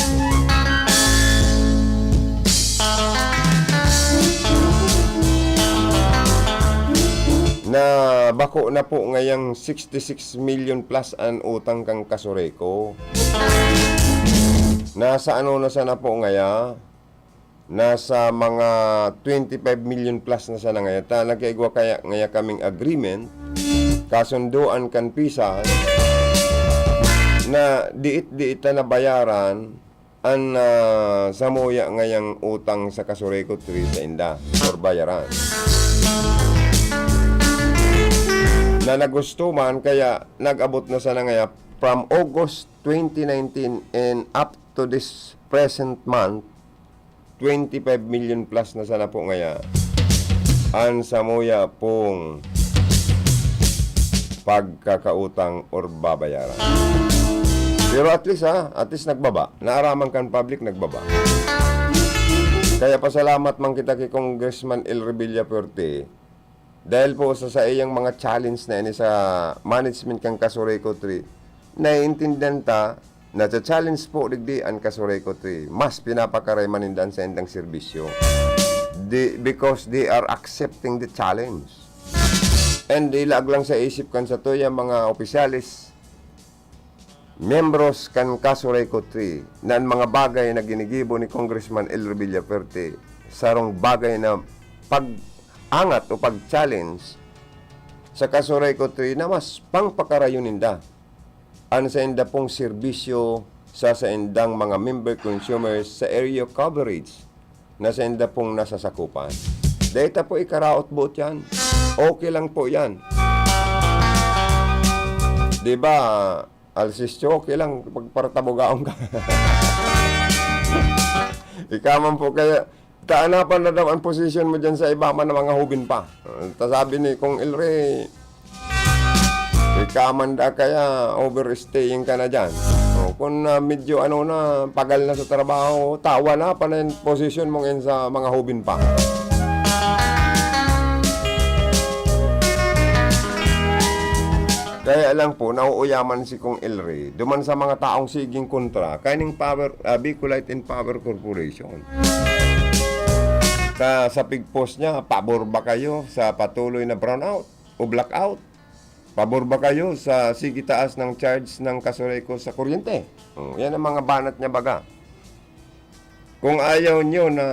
Na bako na po ngayang sixty-six million plus an utang kan Casureco. Nasa ano na sana po ngaya? Nasa mga twenty-five million plus na sana ngaya. Ta, nagkaigwa kaya ngaya kaming agreement, kasundoan kan PhilHealth, na diit-diit ta nabayaran an, ah, samuya ngayang utang sa Casureco three sa inda or bayaran. Na nagusto man, kaya nag-abot na sana ngaya from August twenty nineteen and up to this present month, twenty-five million plus na sana po ngaya an samuya pong pagkakautang or babayaran. Pero at least, ha, at least nagbaba. Naaraman kan public, nagbaba. Kaya pasalamat man kita kay Congressman El Revilla Fuerte dahil po sa saiyang mga challenge na ini sa management kan Casureco three, naiintindihan ta na cha-challenge po digdi an Casureco three. Mas pinapakaray man ninda an saindang serbisyo. Di, because they are accepting the challenge. And ilaag lang sa isip kan satuyang mga opisyales, miyembros kan Casureco three, na an mga bagay na ginigibo ni Congressman El Revilla Fuerte, sarong bagay na pag-angat o pag-challenge sa Casureco three na mas pangpakarayon ninda an sainda pong serbisyo sa saindang mga member consumers sa area coverage na sainda pong nasasakupan. Dai ta po ikaraot-boot yan. Okay lang po yan. Di ba, Alcisio, okay lang pag paratabogaon ka. Ikaw man po kaya, kaanapan na daw ang posisyon mo dyan sa iba man na mga hubin pa. Ah, ta sabi ni Kong Elre, ikaw man da kaya overstaying ka na dyan. O, kung, ah, medyo ano na, pagal na sa trabaho, tawan na pa na yung posisyon mo ngayon sa mga hubin pa. Kaya lang po, nauuyaman si Kong Elre, duman sa mga taong siging kontra, kaining power, ah, Bicolite and Power Corporation. Sa, sa pigpost niya, pabor ba kayo sa patuloy na brownout o blackout? Pabor ba kayo sa sige taas ng charge ng Casureco sa kuryente? Oh, yan ang mga banat niya baga. Kung ayaw nyo na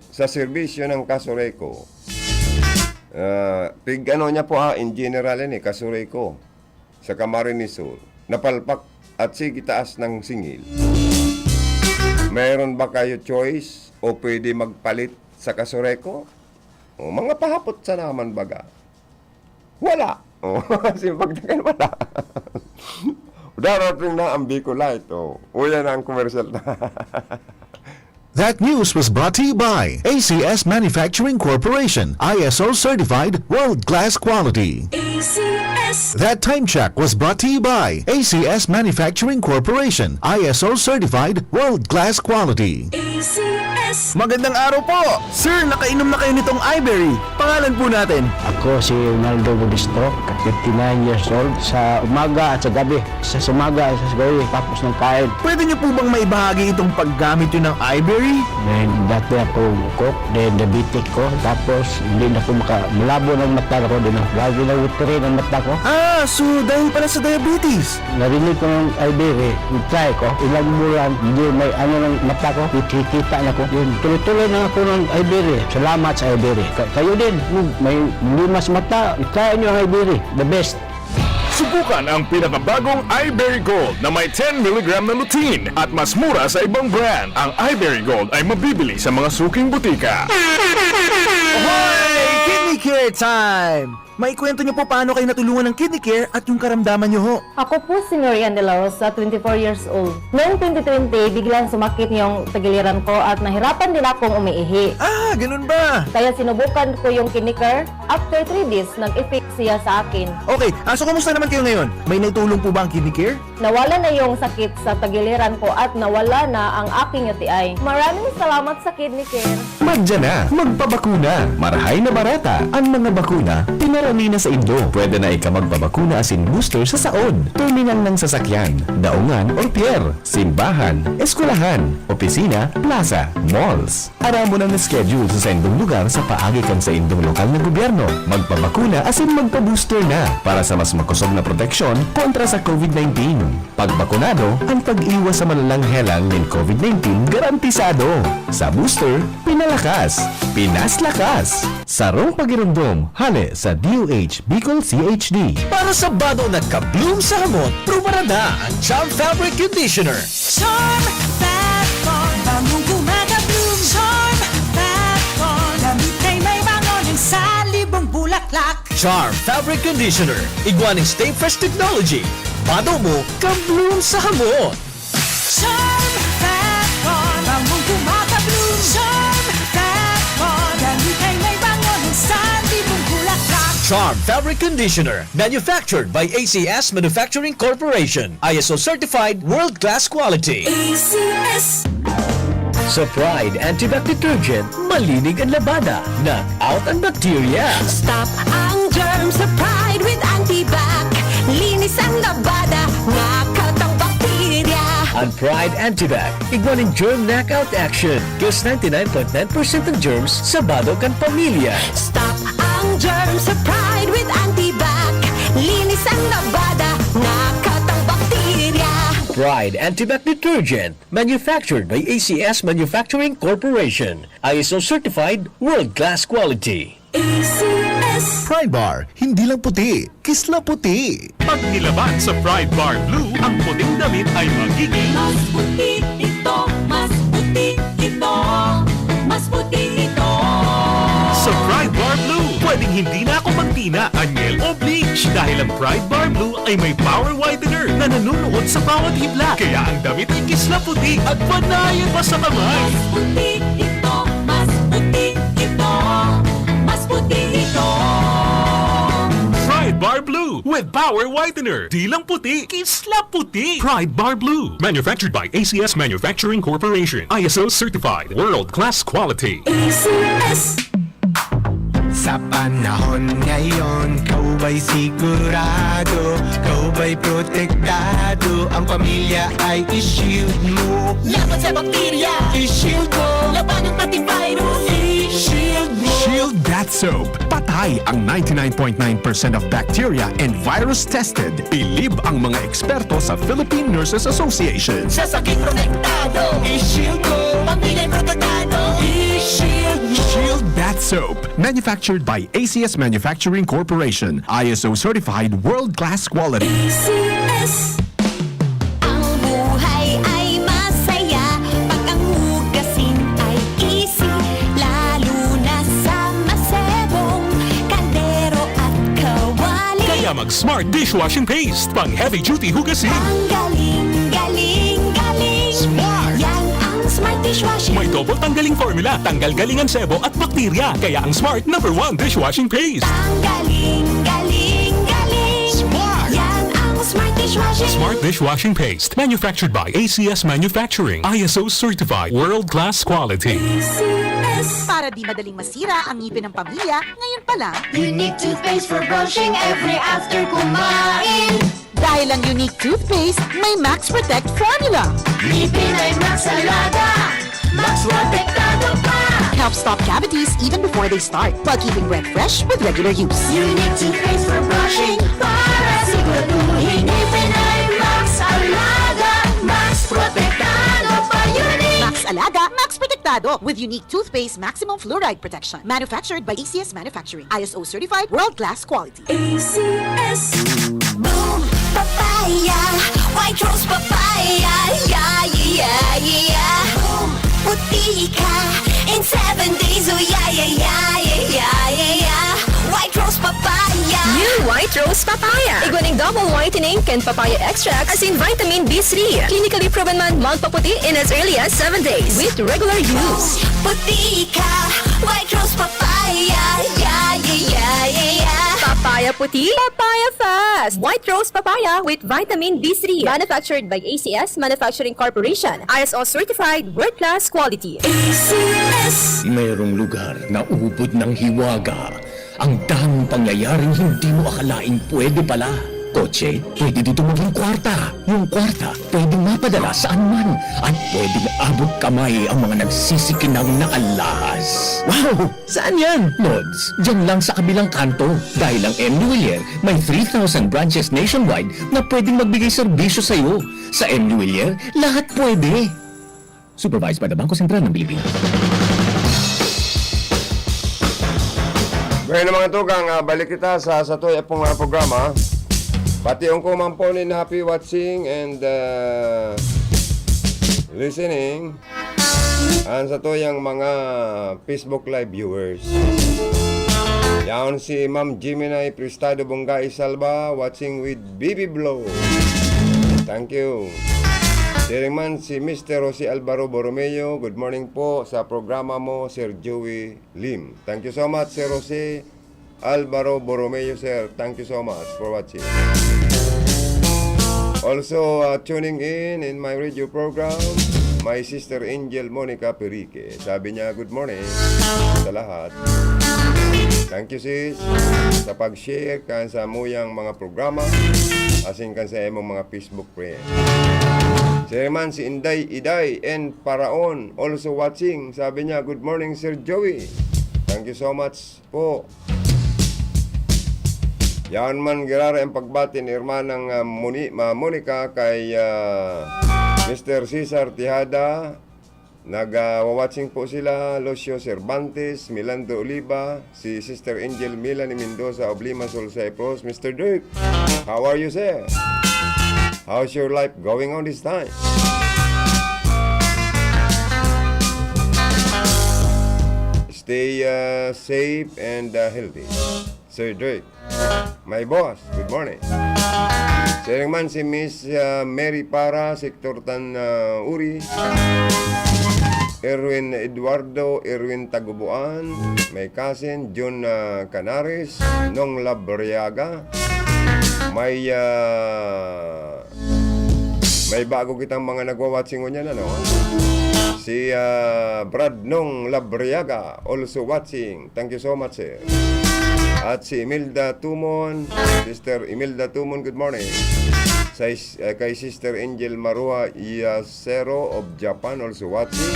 sa serbisyo ng Casureco, ah, pig ano niya po ha, in general yan eh, Casureco, sa Camarines Sur, napalpak at sige taas ng singil. Meron ba kayo choice o pwede magpalit sa Casureco? O, mga pahapot sa naman baga. Wala. O, simpag takan, wala. Darating na ang Bicolite. O, uyan na ang commercial. That news was brought to you by A C S Manufacturing Corporation, I S O certified, world-class quality. A C S. That time check was brought to you by A C S Manufacturing Corporation, I S O certified, world-class quality. A C S. Magandang araw po! Sir, nakainom na kayo nitong Iberry. Pangalan po natin? Ako si Ronaldo Budistro, fifty-nine years old. Sa umaga at sa gabi, sa umaga at sa gabi, tapos ng kain. Pwede niyo po bang maibahagi itong paggamit niyo ng Iberry? May dati akong coke, then diabetic ko, tapos hindi na po maka-, malabo ng mata ko, din ang lagi na watery ng mata ko. Ah, so dahil pala sa diabetes? Narinig ko ng Iberry, try ko, ilang bulan, hindi may ano ng mata ko, kikita na ko. Yun, tuloy-tuloy na ako ng Iberry. Salamat sa Iberry. Ka-, kayo din, hmm, may limas mata, try nyo ang Iberry. The best. Subukan ang pinakabagong Iberry Gold na may ten milligram na lutein at mas mura sa ibang brand. Ang Iberry Gold ay mabibili sa mga suking butika. Hoy! Kidney Care Time! Maikwento niyo po paano kayo natulungan ng Kidney Care at yung karamdaman niyo ho. Ako po si Norian De La Rosa, twenty-four years old. Noong twenty twenty, biglang sumakit yung tagiliran ko at nahirapan din akong umiihi. Ah, ganun ba? Kaya sinubukan ko yung Kidney Care. After three days, nag-effect siya sa akin. Okay, ah, so kumusta naman kayo ngayon? May naitulong po ba ang Kidney Care? Nawala na yung sakit sa tagiliran ko at nawala na ang aking U T I. Maraming salamat sa Kidney Care. Magdiyan na, magpabakuna. Marahay na bareta. Ang mga bakuna, pinarani na sa indo. Pwede na ika magpabakuna asin booster sa saod, terminal ng sasakyan, daungan or pier, simbahan, eskwelahan, opisina, plaza, malls. Aramon an schedule sa saindong lugar sa paagi kan saindong lokal na gobyerno. Magpabakuna asin magpa-booster na para sa mas makosog na proteksyon kontra sa COVID nineteen. Pag bakunado, an pag-iwas sa malalang helang nin COVID nineteen garantisado. Sa booster, pinalakas, pinaslakas. Sarong pagiromdom, hale sa D O H Bicol C H D. Para sa bado na ka-bloom sa hamot, prubarada ang Charm Fabric Conditioner. Charm Fat Bond, bangong gumagabloom. Charm Fat Bond, damit ay may bango ng salibong bulaklak. Charm Fabric Conditioner, igwa nin Stay Fresh Technology. Bado mo, ka-bloom sa hamot. Charm Fat Bond, bangong gumagabloom. Charm Fat Bond, damit ay may bango ng salibong bulaklak. Charm Fabric Conditioner, manufactured by A C S Manufacturing Corporation. I S O certified, world-class quality. A C S. Sa Pride Antibac Detergent, malinig an labada, knock out an bakterya. Stop ang germs sa Pride with Antibac. Linis ang labada, knock out ang bakterya. An Pride Antibac, igwa nin germ knockout action. Kills ninety-nine point nine percent ng germs sa bado kan pamilya. Stop ang germs sa Pride with Antibac. Linis ang labada, knock out ang bakterya. Pride Antibac Detergent, manufactured by A C S Manufacturing Corporation. I S O certified, world-class quality. A C S. Pride Bar, hindi lang puti, kisla puti. Pag nilaban sa Pride Bar Blue, ang puting damit ay magiging mas puti ito, mas puti ito, mas puti ito. Sa Pride Bar Blue, pwedeng hindi na ako magtina, anyel o bleach dahil ang Pride Bar Blue ay may power whitener na nanunuot sa bawat hibla. Kaya ang damit ay kisla puti at panayan pa sa kamay. Mas puti ito, mas puti ito, mas puti ito. Pride Bar Blue with power whitener. Di lang puti, kisla puti. Pride Bar Blue. Manufactured by A C S Manufacturing Corporation. I S O certified. World class quality. A C S. Sa panahon ngayon, ikaw ba'y sigurado, ikaw ba'y protektado, ang pamilya ay i-shield mo. Laban sa bakterya, i-shield mo. Laban ng antivirus, i-shield mo. Shield Bath Soap. Patay ang ninety-nine point nine percent of bacteria and virus tested. Bilib ang mga eksperto sa Philippine Nurses Association. Sa sakit protektado, i-shield mo. Pamilya protektado, i-shield mo. Shield Bath Soap. Manufactured by A C S Manufacturing Corporation. I S O certified world-class quality. A C S. Ang buhay ay masaya pag ang hugasin ay easy, lalo na sa masebong kaldero at kawali. Kaya mag Smart Dishwashing Paste, pang heavy duty hugasin. Ang galing, galing, galing. Smart! Yan ang Smart Dishwashing. May double tanggaling formula, tanggal galing ang sebo at bakterya. Kaya ang Smart number one dishwashing paste. Ang galing, galing, galing. Smart! Yan ang Smart Dishwashing. Smart dishwashing paste, manufactured by A C S Manufacturing, I S O certified, world-class quality. Para di madaling masira ang ngipin ng pamilya, ngayon pa lang, Unique toothpaste for brushing every after kumain. Dahil ang Unique toothpaste may Max Protect formula. Ngipin ay Max Alaga, Max Protektado pa. Helps stop cavities even before they start, while keeping breath fresh with regular use. Unique toothpaste for brushing, para siguraduhin ngipin ay Max Alaga, Max Protektado pa. Unique! Max Alaga, Max Protektado, with Unique Toothpaste Maximum Fluoride Protection. Manufactured by A C S Manufacturing. I S O certified, world-class quality. A C S. Boom Papaya, White Rose Papaya, yeah, yeah, yeah, yeah. Boom, puti ka in seven days, oh yeah, yeah, yeah, yeah, yeah, yeah, yeah. White Rose Papaya. New White Rose Papaya. Igwa ning double whitening kan papaya extract asin vitamin B three. Clinically proven man magpaputi in as early as seven days with regular use. Puti ka, White Rose Papaya, yeah, yeah, yeah, yeah, yeah. Papaya puti, papaya fast. White Rose Papaya with vitamin B three. Manufactured by A C S Manufacturing Corporation. I S O certified, world-class quality. A C S. Merong lugar na ubod ng hiwaga. Ang daming pangyayaring hindi mo akalaing pwede pala. Kotse, pwede dito maging kwarta. Yung kwarta, pwedeng mapadala saan man. At pwedeng abot kamay ang mga nagsisikinang na alahas. Wow! Saan yan? Lods, dyan lang sa kabilang kanto. Dahil ang M. Luwilier may three thousand branches nationwide na pwedeng magbigay serbisyo sa'yo. Sa M. Luwilier, lahat pwede. Supervised by the Bangko Sentral ng Pilipinas. Bueno, mga tugang, ah, balik kita sa, sa tuya pong, ah, programa. Pati ko man po nin happy watching and, ah, listening. An sa tuyang mga Facebook Live viewers. Yaon si Ma'am Jimmy Nay Prestado Bungay Salva, watching with Bibi Blow. Thank you. Siring man si Mister Jose Alvaro Borromeo, good morning po sa programa mo, Sir Joey Lim. Thank you so much, Sir Jose Alvaro Borromeo, sir. Thank you so much for watching. Also, uh, tuning in in my radio program, my sister Angel Monica Perique. Sabi niya, "Good morning sa lahat." Thank you, sis, sa pag-share kan sa muyang mga programa, asin kan sa imong mga Facebook friends. Siring man si Inday Iday and Paraon, also watching. Sabi niya, "Good morning, Sir Joey." Thank you so much po. Yaon man giraray an pagbati ni Hermanang, ah, Moni-, ma-, Monica kay, ah, Mister Cesar Tejada. Nag, ah, wa-watching po sila, Lucio Cervantes, Milando Oliva, si Sister Angel Melanie Mendoza of Limassol, Cyprus. Mister Dirk, how are you, sir? How's your life going on this time? Stay, uh, safe and, uh, healthy. Sir Drake, my boss, good morning. Siring man si Miss, uh, Mary Para, Sector Tan, uh, Uri. Erwin Eduardo, Erwin Tagubuan, my cousin, Jun, uh, Canares, Nong Labriaga, may, uh, May bago kitang mga nagwa-watching ngunyan, ano? Si, ah, Brad Nong Labriaga, also watching. Thank you so much, sir. At si Imelda Tumon, Sister Imelda Tumon, good morning. Sa is-, eh, kay Sister Angel Marua Yasero of Japan, also watching.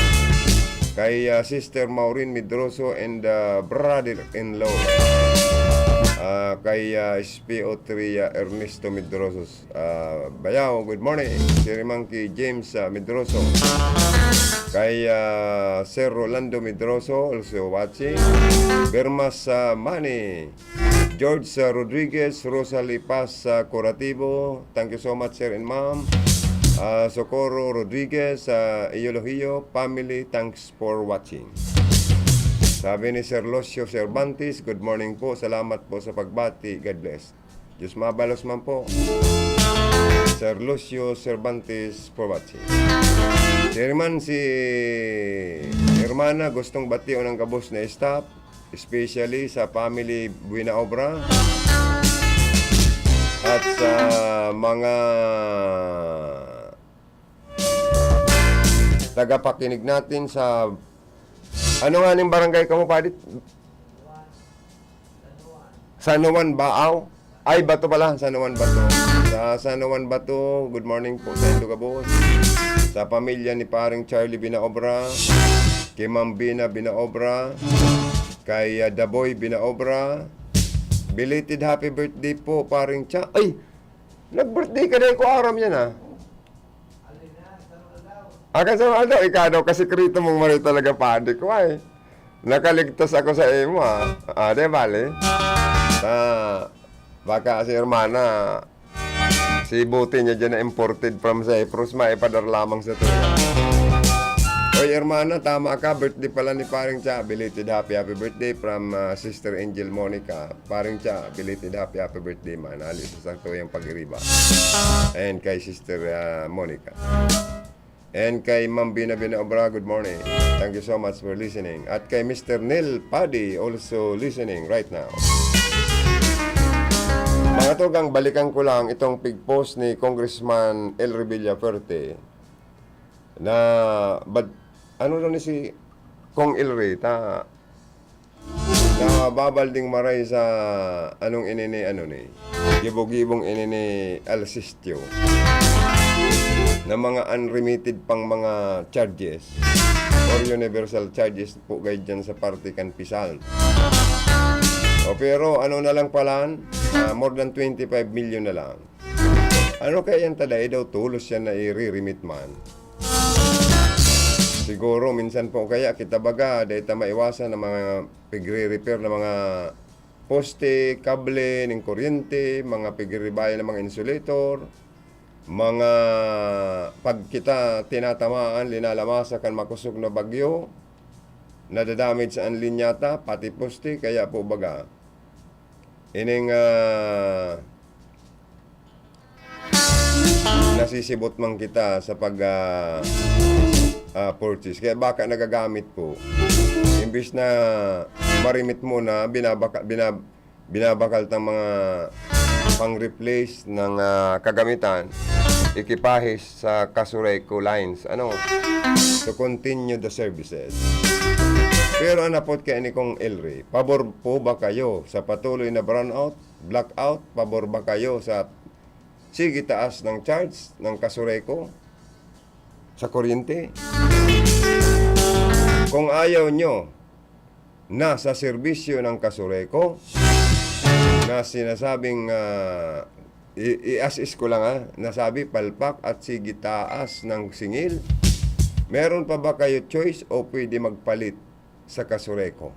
Kay, ah, Sister Maureen Medroso and, ah, brother-in-law. Ah, kay, ah, S P O three, ah, Ernesto Medroso. Ah, Bayaw, good morning. Siring man ki James, ah, Medroso. Kay, ah, Sir Rolando Medroso, also watching. Bermas, ah, Mani. George, ah, Rodriguez, Rosalie Paz, ah, Curativo. Thank you so much, sir and ma'am. Ah, Socorro Rodriguez, ah, Eulogio family, thanks for watching. Sabi ni Sir Lucio Cervantes, "Good morning po. Salamat po sa pagbati. God bless." Diyos mabalos man po. Sir Lucio Cervantes for watching. Siring man si Hermana gustong bation ang gabos na staff, especially sa family Buena Obra. At sa mga tagapakinig natin sa, ano nga ning barangay kamo, Padit? San Juan, Baaw? Ay, Bato pala, San Juan, Bato. Sa San Juan, Bato, good morning po sa indo gabos. Sa pamilya ni Paring Charlie Binaobra, kay Ma'am Bina Binaobra, kay, ah, Daboy Binaobra. Belated happy birthday po, Paring Cha. Ay! Nag-birthday ka na, ko aram yan, ah. Akan sa Aldo, ikaw daw, kasikreto mong mari talaga, padi ko, ay. Nakaligtas ako sa imo, ah. Ah, di bale. Ah, baka si hermana, si bote niya dyan na imported from Cyprus, maipadar lamang sa tuya. Oy, hermana, tama ka. Birthday pala ni Paring Cha. Belated happy, happy birthday from, ah, Sister Angel Monica. Paring Cha, belated happy, happy birthday, man. Ali sa saktuyang pag-iriba. And kay Sister, ah, Monica. And kay Ma'am Bina Bina Obra, good morning. Thank you so much for listening. At kay Mister Neil Paddy, also listening right now. Mga tugang, balikan ko lang itong pig-post ni Congressman Elry Villafuerte na bad-, ano daw ni si Cong Elry, ta, nababalding maray sa anong ini ni, ano ni, gibo-gibong ini ni Alcistio na mga unremitted pang mga charges or universal charges po gay dyan sa parte kan PSALT. O, pero ano na lang palan, ah, more than twenty-five million na lang. Ano kaya yan ta, dai daw tolos yan na i-re-remit man? Siguro, minsan po kaya, kita baga, dai ta maiwasan ang mga pigre-repair na mga poste, kable, ning kuryente, mga pigre-rebayan ng mga insulator, mga pag kita tinatamaan, linalamasa kan makosog na bagyo, nadadamage an linya ta, pati poste, kaya po baga, ining, ah, nasisibot man kita sa pag, ah, ah, purchase. Kaya baka nagagamit po. Imbis na ma-remit mo na, binabaka-, binab-, binabakal tang mga pang-replace ng, ah, kagamitan, ekipahe sa Casureco lines. Ano? To continue the services. Pero ang napot kay ni Cong Elry, pabor po ba kayo sa patuloy na brownout, blackout? Pabor ba kayo sa sige taas ng charge ng Casureco sa kuryente? Kung ayaw nyo na sa serbisyo ng Casureco na sinasabing, ah, i-, i-assist ko lang, ah, nasabi, palpak at sige taas ng singil, meron pa ba kayo choice o pwede magpalit sa Casureco?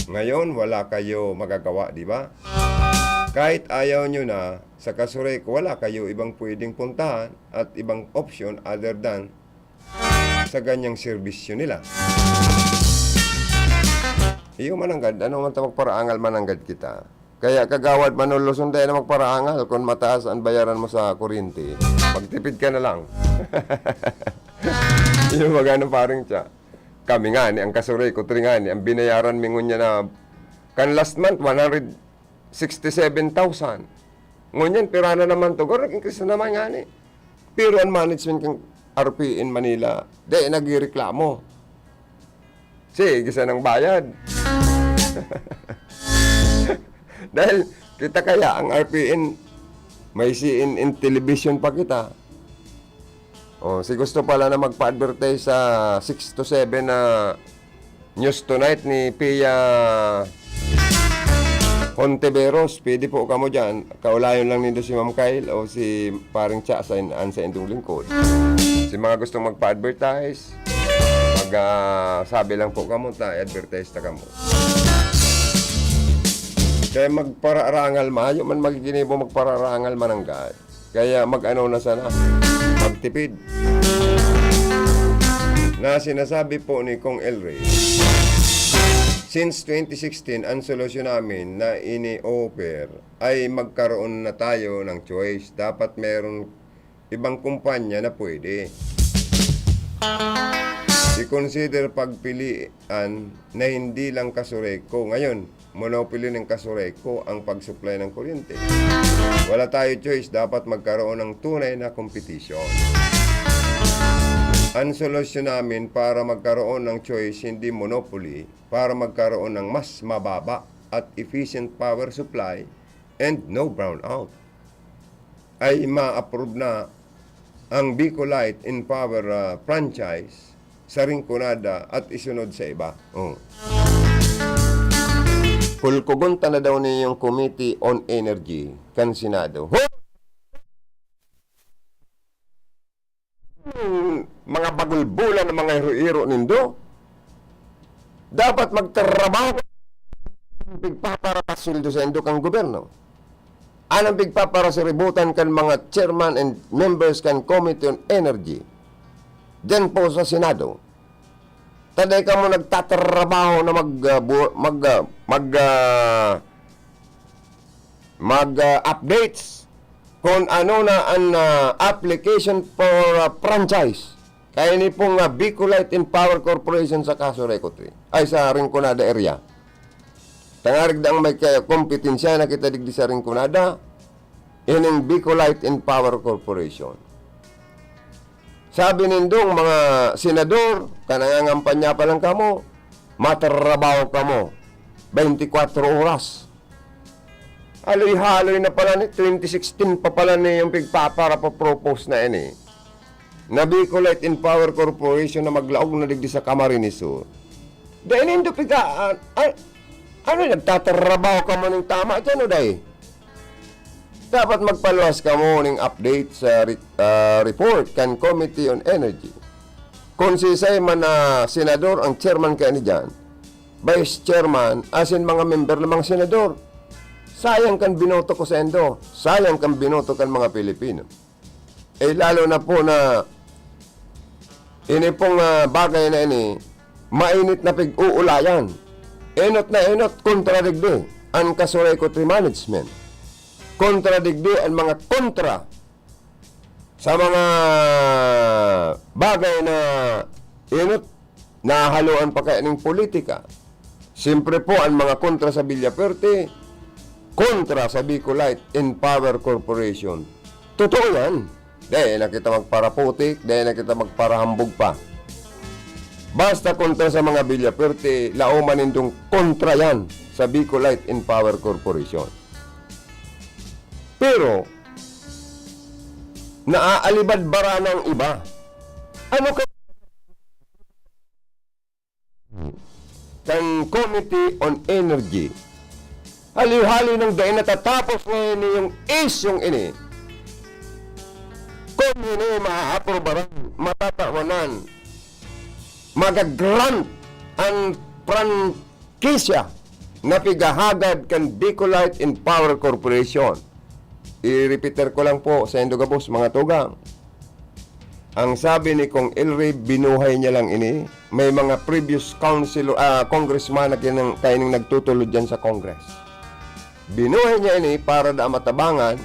Ngayon, wala kayo magagawa, di ba? Kahit ayaw nyo na, sa Casureco, wala kayo ibang pwedeng puntahan at ibang option other than sa ganyang serbisyo nila. Iyo mananggad, ano man ta magparaangal mananggad kita. Kaya Kagawad Manolo Sunday na magparaangal kung mataas ang bayaran mo sa kuryente. Magtipid ka na lang. Iyo baga ng Paring Cha. Kami nga ni ang Casureco three nga ni ang binayaran mi ngunyan na kan last month, one hundred sixty-seven thousand. Ngunyan, pira na naman to? Garo, nag-increase na naman nga ni. Pero ang management kan R P N Manila, di nagreklamo. Sige, sana ang bayad. Dahil kita kaya ang R P N, may C N N television pa kita. Oh, si gusto pala na magpa-advertise sa six to seven na News Tonight ni Pia Hontiveros, pwede po kamo dyan. Kaulayon lang nindo si Ma'am Kyle o si Paring Cha sa in-, an sa indong lingkod. Si mga gustong magpa-advertise, mag, ah, sabi lang po kamo, ta, advertise ta kamo. Kaya magpararangal, mayo man magiginibo magpararangal mananggad. Kaya mag-ano na sana, magtipid. Na sinasabi po ni Cong Elry, since twenty sixteen, ang solusyon namin na ini-offer ay magkaroon na tayo ng choice. Dapat meron ibang kumpanya na pwede i-consider pagpilian na hindi lang Casureco. Ngayon, monopoly ng Casureco ang pag-supply ng kuryente. Wala tayo choice, dapat magkaroon ng tunay na kompetisyon. Ang solusyon namin para magkaroon ng choice, hindi monopoly, para magkaroon ng mas mababa at efficient power supply and no brownout, ay ma-approve na ang Bicolite in Power, ah, franchise sa Rinconada at isunod sa iba. Oh. Kulkugon ta na daw niyong Committee on Energy kan Senado. Ho! Mga bagulbulan ng mga hiro-hiro nindo. Dapat magtrabaho. Pigpaparapasweldo sa indo kan gobyerno. Anong pigpaparasiributan kan mga chairman and members kan Committee on Energy diyan po sa Senado? Taday kamo nagtatrabaho na mag, ah, bu-, mag, ah, mag, ah, mag, ah, updates kung ano na ang, ah, application for, ah, franchise. Kaya ini pong, ah, Bicolite in Power Corporation sa Casureco Three, ay, sa Rinconada area. Tangarig daang may ka-, kompetensya na kita digdi sa Rinconada, ining Bicolite in Power Corporation. Sabi nindong mga senador, ka nangangampanya pa lang kamo, matrabaho kamo, twenty-four oras. Haloy-haloy na pala ni, twenty sixteen pa pala ni yung pigpapara pa propose na ini. Na Bicolite in Power Corporation na maglaog na digdi sa Camarines Sur. Dai nindo piga-, ah, ah, ano, nagtatrabaho kamo ning tama dyan, o dai? Dapat magpaluwas kamo ning update sa re-, ah, report kan Committee on Energy. Kung sisay man na senador ang chairman kaya ni dyan, vice chairman, asin mga member ng mga senador. Sayang kan binoto ko sa indo. Sayang kan binoto kan mga Pilipino. Eh, lalo na po na ini pong, ah, bagay na ini, mainit na pig-uulayan. Enot na enot, kontra digdi ang Casureco Three Management. Kontra digdi ang mga kontra sa mga bagay na enot, nahahaloan pa kaya ning politika. Siyempre po, ang mga kontra sa Villafuerte, kontra sa Bicolite in Power Corporation. Totoo yan. Dai na kita magparaputik, dai na kita magparahambog pa. Basta kontra sa mga Villafuerte, laoman nindong kontra yan sa Bicolite in Power Corporation. Pero, naaalibad bara ng iba. Ano ka kan Committee on Energy? Hali-hali nang dai natatapos ngayon yung isyong ini. Kung ini maaaprobaran, matatawanan, magagrant ang prangkisya na pigahagad kan Bicolite in Power Corporation. I-repeater ko lang po sa indo gabos, mga tugang. Ang sabi ni Kong Elry, binuhay niya lang ini. May mga previous council, ah, congressman na kinang-, kaining nagtutulod dyan sa Congress. Binuhay niya ini para da matabangan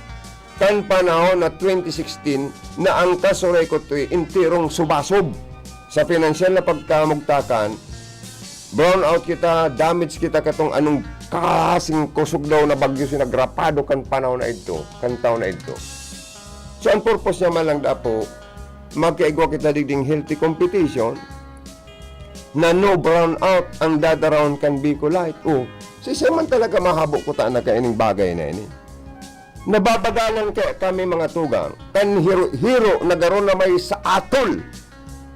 kan panahon na twenty sixteen na ang Casureco Three enterong subasob sa pinansyal na pagkamugtakan. Brown out kita, damage kita katong anong klaseng kusog daw na bagyo si nagrapado kan panahon na idto, kan taon na idto. So, ang purpose niya man lang, dapo, magkaigwa kita digding healthy competition na no brown out ang dadarahon kan Bicolite. O, sisay man talaga mahabo kuta na kaining bagay na ini? Nababagalan kaya kami, mga tugang, kan hiro-hiro na garo na may sa atol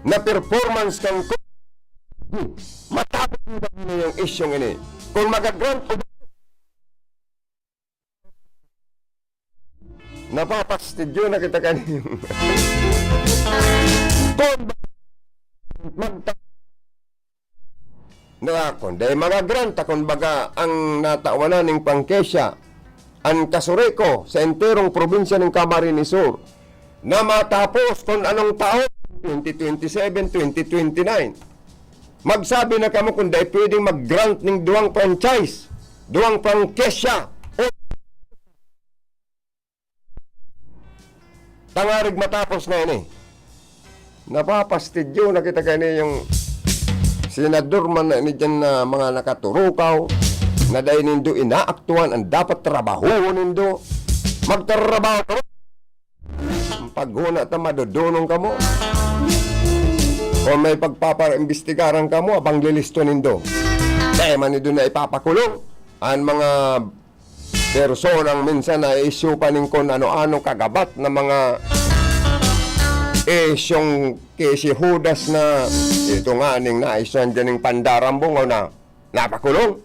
na performance kan ko-, matapos na yung isyong ini. Kung magagrant o napapastidyo na kita kanin. Kung magta-, na, kung dai mga grant, kung baga ang natawanan ning pangkesya, ang Casureco sa enterong probinsya ning Camarines Sur, na matapos kung anong taon, twenty twenty-seven, twenty twenty-nine. Magsabi na kamo kung dai pwedeng mag-grant ning duwang franchise, duwang prangkesya, o tangarig matapos na ini. Napapastidyo na kita kaini yung senador man na ini dyan na mga nakaturukaw. na dai nindo inaaktuhan an dapat trabahoon nindo. Magtrabaho kamo. Paghona ta madodonong kamo. Kung may pagpapaimbestigaran kamo, abang lilisto nindo. Dai man nindo na ipapakulong an mga personang minsan na-issue pa ning kun ano-ano kagabat na mga isyung ki si Judas na ito nga ning na-issue diyan ning pandarambong o na napakulong.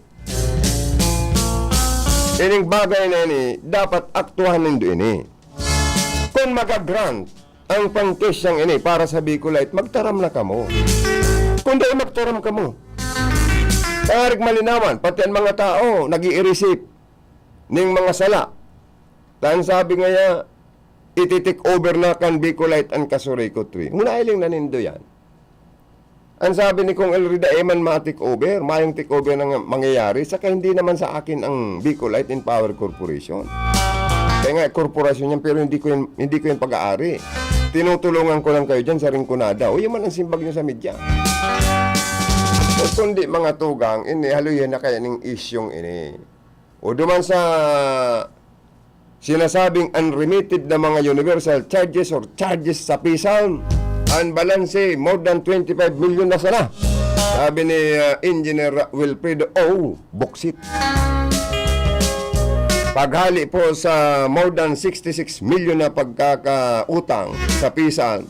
Ining bagay na ini, dapat aktuhan nindo ini. Kun maga-grant ang franchise ini para sa Bicolite, magtaram na kamo. Kun dai magtaram kamo, tangarig malinawan, pati ang mga tao nag-i-receive ning mga sala. Tan sabi ngaya, iti-take over na kan Bicolite an Casureco three. Hunahiling na nindo yan. Ang sabi ni Kong Elry, dai man ma-take over, mayong take over nang mangyayari, saka hindi naman sa akin ang Bicolite and Power Corporation. Kaya nga, korporasyon yan, pero hindi ko yan, hindi ko yan pag-aari. Tinutulungan ko lang kayo dyan sa Rinconada. O, yun man ang simbag nyo sa media. O, kundi mga tugang, ini, haluyan na kaya ning isyong ini. O, duman sa sinasabing unremitted na mga universal charges or charges sa PhilSALM, ang balanse more than twenty-five million na sana. Sabi ni, ah, Engineer Wilfredo O. Boksit. Paghali po sa more than sixty-six million na pagkakautang sa PhilSALM,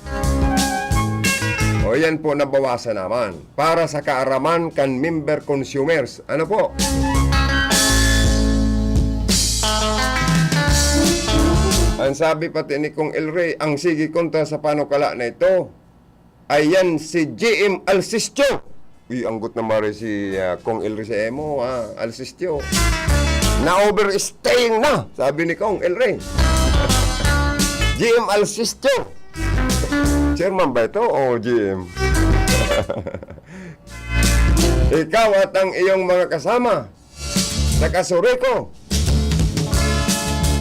o yan po, nabawasan naman. Para sa kaaraman kan member consumers. Ano po? Ang sabi pati ni Kong Elry, ang sige kontra sa panukala na ito, ayan si G M Alsistio. Uy, anggot na mare si, ah, Kong Elry sa imo, ah, Alsistio. Na-overstaying na, sabi ni Kong Elry. G M Alsistio. Chairman ba ito o G M? Ikaw at ang iyong mga kasama sa Casureco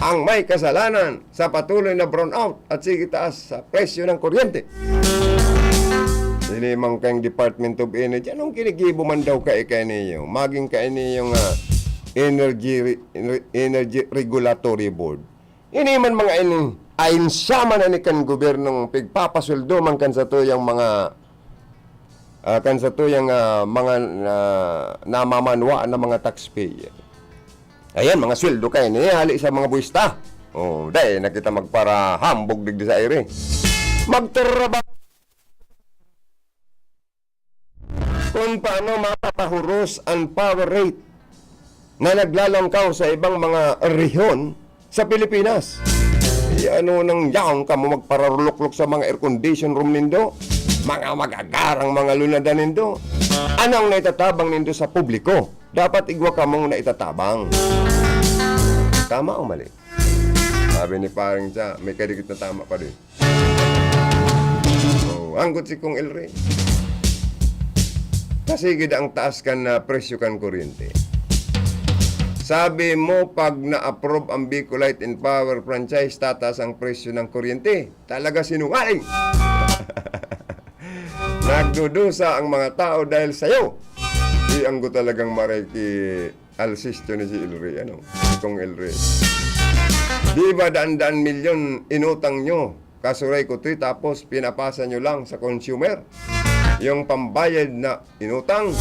ang may kasalanan sa patuloy na brownout at sige taas sa presyo ng kuryente. Ini man kayong Department of Energy, anong kinigibo man daw kayo kayo niyo? Maging kayo niyo nga energy re-, energy regulatory board. Ini man mga ini, ahensya man ini kan gobyernong pigpapasweldo man kan satuyang mga, ah, kan satuyang, ah, mga, ah, namamanwa na mga taxpayer. Ayan, mga sweldo kayo ini, hali sa mga buwista. Oh, dai na kita magparahambog digdi sa aire. Magtrabaho. Kung paano mapapahuros ang power rate na naglalangkaw sa ibang mga rehiyon sa Pilipinas. E, ano nang yaon kamo magpararuloklok sa mga air condition room nindo? Mga magagarang mga lunadan nindo. Anong naitatabang nindo sa publiko? Dapat igwa kamong naitatabang. Tama o mali? Sabi ni Pareng Cha, may kadikit na tama pa din. Oh, anggot si Kong Elry. Kasi gid ang taas kan, ah, presyo kan kuryente. Sabi mo, pag na-approve ang Bicolite and Power franchise, tataas ang presyo ng kuryente. Talaga sinungaling! Nagdudusa ang mga tao dahil sa'yo. Di anggot talagang maray ki Alsistio ni si Elry, ano? Kong Elry. Di ba daan-daan milyon inutang nyo? Casureco three, tapos pinapasa nyo lang sa consumer yung pambayad na inutang.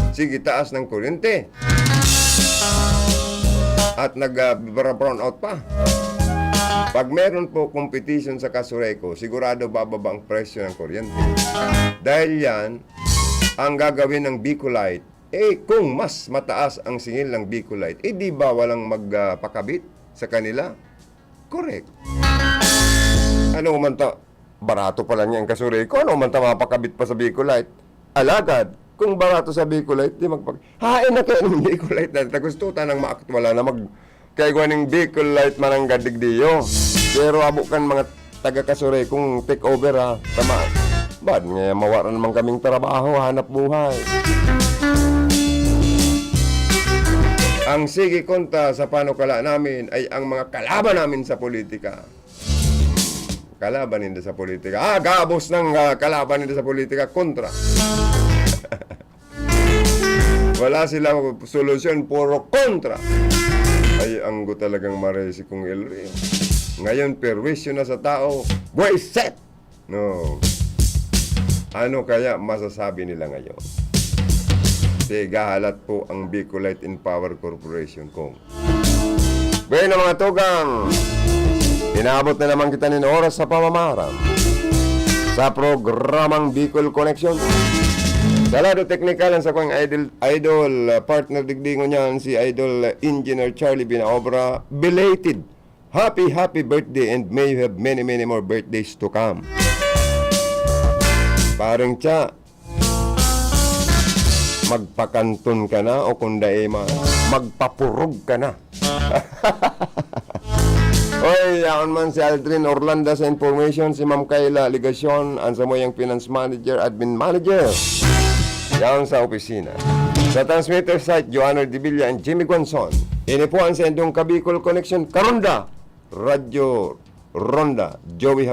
Sige, taas ng kuryente. At nag, ah, bra-, brown out pa. Pag meron po competition sa Casureco, sigurado bababa ang presyo ng kuryente. Dahil yan, ang gagawin ng Bicolite, eh, kung mas mataas ang singil ng Bicolite, eh, di ba walang mag, ah, pakabit sa kanila? Correct. Ano man ta, barato pa lang yan, Casureco. Ano man ta mapakabit pa sa Bicolite? Alagad, kung barato sa Bicolite, di magpag-, hain na kayo ng Bicolite na tagustutan ng maaktuala na mag-, kaya gawa ning Bicolite mananggadig diyo. Pero abo kan mga taga Casureco kung take over, ha. Tama. Bad nga mawara naman kaming trabaho, hanap buhay. Ang sige kontra sa panukala namin ay ang mga kalaban namin sa politika. Kalaban ninda sa politika. Ah, gabos ng, ah, kalaban ninda sa politika kontra. Wala sila solusyon, puro kontra. Ay, anggo talagang maray si Kong El Rio. Ngayon, perwisyo na sa tao, buwisit! No. Ano kaya masasabi nila ngayon? Tigahalat po ang Bicolite in Power Corporation, Kong. Bueno, mga tugang, inabot na naman kita nin oras sa pamamaram sa programang Bicol Connection. Sa lado teknikal, ang sakwang idol, idol, uh, partner digdi ngunyan, si Idol, uh, Engineer Charlie Binaobra. Belated happy, happy birthday, and may you have many, many more birthdays to come. Parang Cha, magpakanton ka na o kung dai man, magpapurog ka na. Oy, yaon man si Aldrin Orlando sa information, si Ma'am Kayla Legacion, ang samuyang finance manager, admin manager. Yaon sa opisina. Sa transmitter site, Joanna Revilla and Jimmy Guanzon. Ini po ang sendong Kabicol Connection, Karonda, Radyo Ronda, Joey Hab-